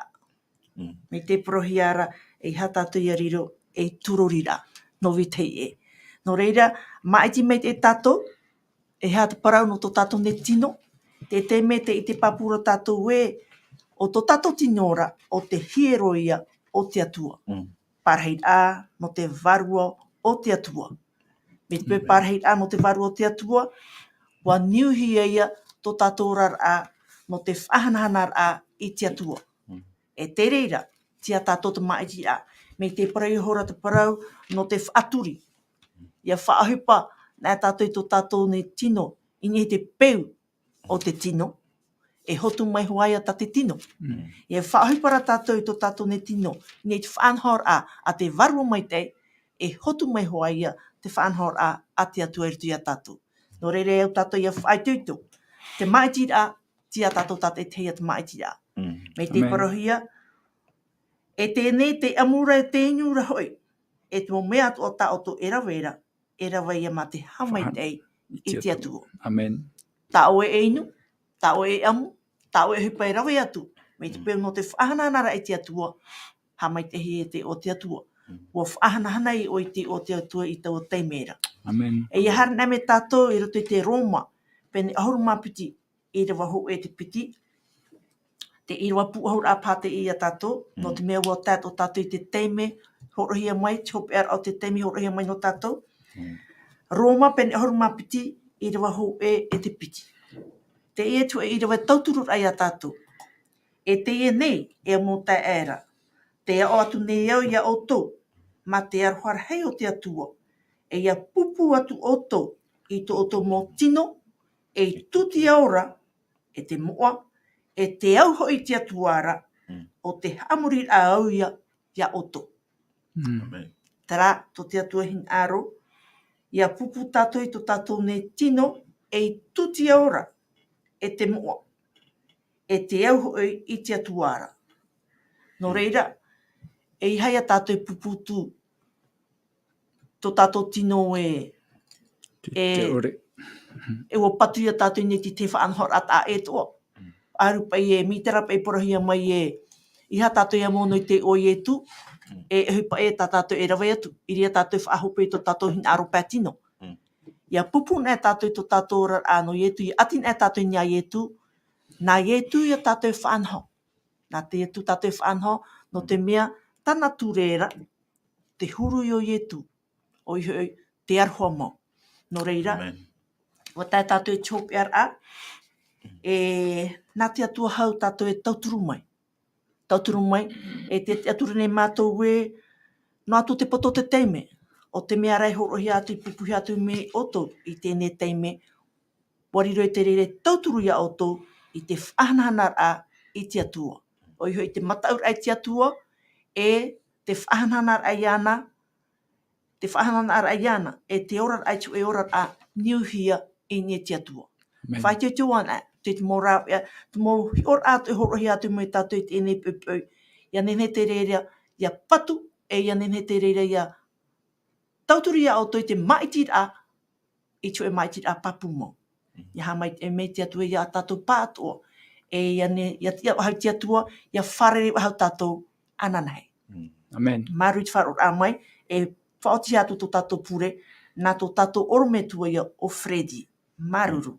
Mm. Mai te parauhia ra, ʻeiaha tātou ʻia riro ei turoriraʻa. tino vetahi ʻē. Nō reira, māʻiti maitaʻi tātou, e aha te parau nō tō tātou nei tino, te taime tē ʻite pāpū ra tātou ē, ʻo tō tātou tino ra, ʻo te hiero ïa o te Atua. Mm. Parahiraʻa nō te vārua o te Atua. Mai te peu Amen. Parahiraʻa nō te vārua o te Atua, ʻua niuhia ïa tō tātou oraraʻa nō te faʻahanahanaraʻa i te Atua. Mm. E te reira, tei ia tātou te māʻitiraʻa. Mai te parau iho ra te parau nō te faʻaturi. ʻIa faʻaʻohipa anaʻe tātou i tō tātou nei tino, i niʻa i te peu o te tino, e hotu mai hoʻi ïa tā te tino. Mm. ʻIa faʻaʻohipa ra tātou i tō tātou nei tino, i niʻa i te faʻanahoraʻa a te Vārua Maitaʻi, e hotu mai hoʻi ïa te faʻanahoraʻa a te Atua i roto ia tātou. Nō reira, e au tātou ʻia faʻaitoito, te māʻitiraʻa, tei ia tātou tātaʻitahi ïa te māʻitiraʻa. Mm. Mai te Amen. Parauhia, e teie nei te ʻamu ra, e te inu ra hoʻi, e te mau mea atoʻa tā ʻoutou e rave ra, e rave ïa mā te haʻamaitaʻi i te Atua. Amen. Tā ʻoe e inu, tā ʻoe e ʻamu, tā ʻoe e ʻohipa e rave atu. Mai te Mm. peu nō te faʻahanahanaraʻa i te Atua, haʻamaitaʻihia e te iʻoa o te Atua. Mm. ʻUa faʻahanahana ʻoe i te iʻoa o te Atua i taua taime ra. Amen. E ʻia haere anaʻe mai tātou i roto i te Roma, pene ʻahuru mā piti, ʻīrava hōʻē e te piti. Te ʻīrava pūʻohuraʻa paha teie ia tātou, nō Mm. te mea ʻua tae atoʻa tātou i te taime hōroʻahia mai, te hopeʻaraʻa o te taime hōroʻahia mai nō tātou. Mm. Roma pene ʻahuru mā piti, ʻīrava hōʻē e te piti. Teie te hōʻē ʻīrava tautururaʻa ia tātou. E teie nei, e mau taeaʻe ra, tē aʻo atu nei au ia ʻoutou, mā te aroha rahi o te Atua, e ʻia pupu atu ʻoutou i tō ʻoutou mau tino, ei tūtia ora, e te moʻa, e te au hoʻi i te Atua ra, Mm. ʻo te haʻamoriraʻa au ïa, ia ʻoutou. Mm. Amen. Terā, tō te Atua hinaʻaro, ʻia pupu tātou i tō tātou nei tino, ei tūtia ora, e te moʻa, e te au hoʻi i te Atua ra. Nō Mm. reira, e ʻeiaha ia tātou e pupu atu tō tātou tino e, Te, e, te ʻore. E ʻua patu ia tātou i niʻa i te faʻanahoraʻa taʻa ʻē atoʻa. Mm. ʻAru paʻi e, mai terā paʻi parauhia mai e, ʻeiaha tātou ʻia mono i te iʻoa o Ietu, Mm. e, e ʻohipa ē tā tātou e rave atu, i reira tātou e faʻahope i tō tātou hinaʻaro pae tino. Mm. ʻIa pupu anaʻe tātou i tō tātou oraraʻa nō Ietu, ʻia ʻati anaʻe tātou i niʻa iā Ietu, nā Ietu ia tātou e faʻanaho. Nā te Ietu tātou e faʻanaho, nō te Mm. mea, tāna ture ra, te huru o Ietu, ʻoia hoʻi, te aroha mau. Nō reira, Amen. ʻua tae tātou i te hopeʻaraʻa, e, nā te Atua hau tātou e tauturu mai. Tauturu mai, e te, te Atua nei mātou ē, noa atu te poto o te taime, ʻo te mea ra e hōroʻahia atu, i pupuhia atu mai ʻoutou, i teie taime, ʻua riro i te reira e tauturu ia ʻoutou, i te faʻahanahanaraʻa i te Atua. ʻOia hoʻi te mataʻuraʻa i te Atua, e te faʻahanahanaraʻa iāna, te faʻahanahanaraʻa iāna, e te oraraʻa i te hōʻē oraraʻa niuhia i niʻa i te Atua. Amen. Faʻaitoito anaʻe, te, te mau rāveʻa, te mau hiʻoraʻa atoʻa e hōroʻahia atu mai ia tātou i teie poʻipoʻi, ʻia nehenehe te reira, ʻia patu, e ʻia nehenehe te reira, ʻia tauturu ia ʻoutou i te māʻitiraʻa, i te hōʻē māʻitiraʻa pāpū mau. Mm. ʻIa haʻamaitaʻi mai te Atua ia tātou pāʻatoʻa, e ʻia ne, ʻia, ʻia, ʻia, te Atua, ʻia fārerei faʻahou tātou ananahi. Mm. Amen. Māuruuru i te faʻaroʻoraʻa mai, e faʻaoti atu tō tātou pure, nā tō tātou ʻorometua ia ʻo Freddy. Māuruuru.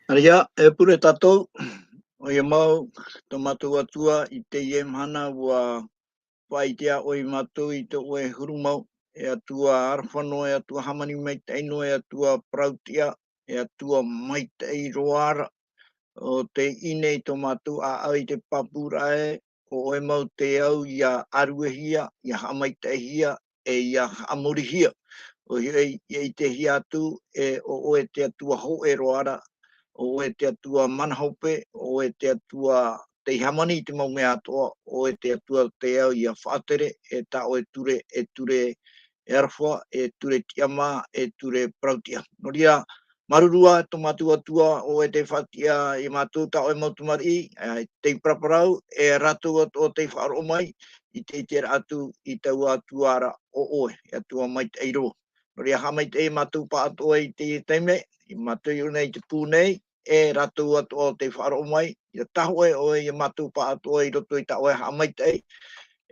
ʻĀreʻa, e pure tātou, ʻoia mau, tō mātou Atua, i teie mahana ʻua faʻaʻite ʻoe ia mātou i tō ʻoe huru mau, e Atua aroha noa, e Atua hāmani maitaʻi noa, e Atua parau tiʻa, e Atua maitaʻi roa ra, ʻo tē ʻī nei tō mātou ʻāʻau i te pāpūraʻa ē, ʻo ʻoe mau te au ʻia ʻāruehia, ʻia haʻamaitaʻihia, e ʻia haʻamorihia. ʻOia hoʻi, ʻia ʻitehia atu, e ʻo ʻoe te Atua hōʻē roa ra, ʻo ʻoe te Atua mana hope, ʻo ʻoe te Atua tei hāmani i te mau mea atoʻa, ʻo ʻoe te Atua te au ʻia faʻatere, e tā ʻoe ture, e ture e aroha, e ture tiʻamā, e ture parau tiʻa. Nō reira, māuruuru ā tō mātou Atua, ʻo ʻoe tē faʻatiʻa ia mātou tā ʻoe mau tamariʻi, e tei paraparau, e rātou atoʻa tei faʻaroʻo mai, i te ʻiteraʻa atu, i taua Atua ra ʻo ʻoe, e Atua maitaʻi roa. Nō reira, haʻamaitaʻi ia mātou pāʻatoʻa i teie taime, ia mātou i ʻō nei i te pū nei, e rātou atoʻa tei faʻaroʻo mai, ʻia tae hoʻi ʻoe ia mātou pāʻatoʻa i roto i tā ʻoe haʻamaitaʻi,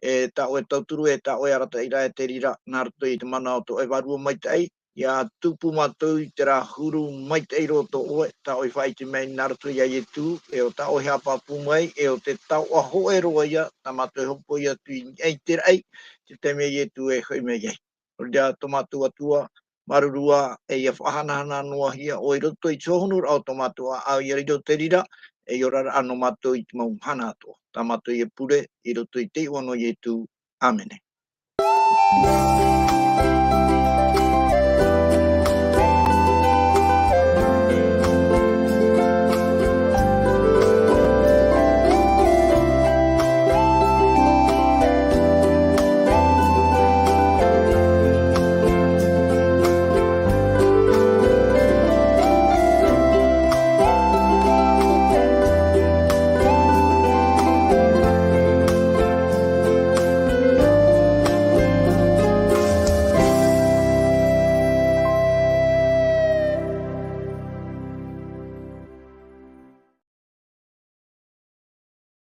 e tā ʻoe tauturu, e tā ʻoe arataʻiraʻa e te reira, nā roto i te mana o tō ʻoe Vārua Maitaʻi, ʻia tupu mātou i terā huru maitaʻi roa tō ʻoe, tā ʻoe faʻaʻite mai nā roto ia Ietu, e ʻo tā ʻoe haʻapāpū mai, e ʻo te taoʻa hōʻē roa ia, tā mātou e hōpoi atu i niʻa i te raʻi, te taime ia Ietu e hoʻi mai ai. Nō reira, tō mātou Atua, māuruuru ā, e ʻia faʻahanahana noa hia ʻoe i roto i te hōhonuraʻa o tō mātou ʻāʻau, ʻia riro te reira, e ʻia oraraʻa nō mātou i te mau mahana atoʻa. Tā mātou e pure, i roto i te iʻoa nō Ietu. ʻĀmene.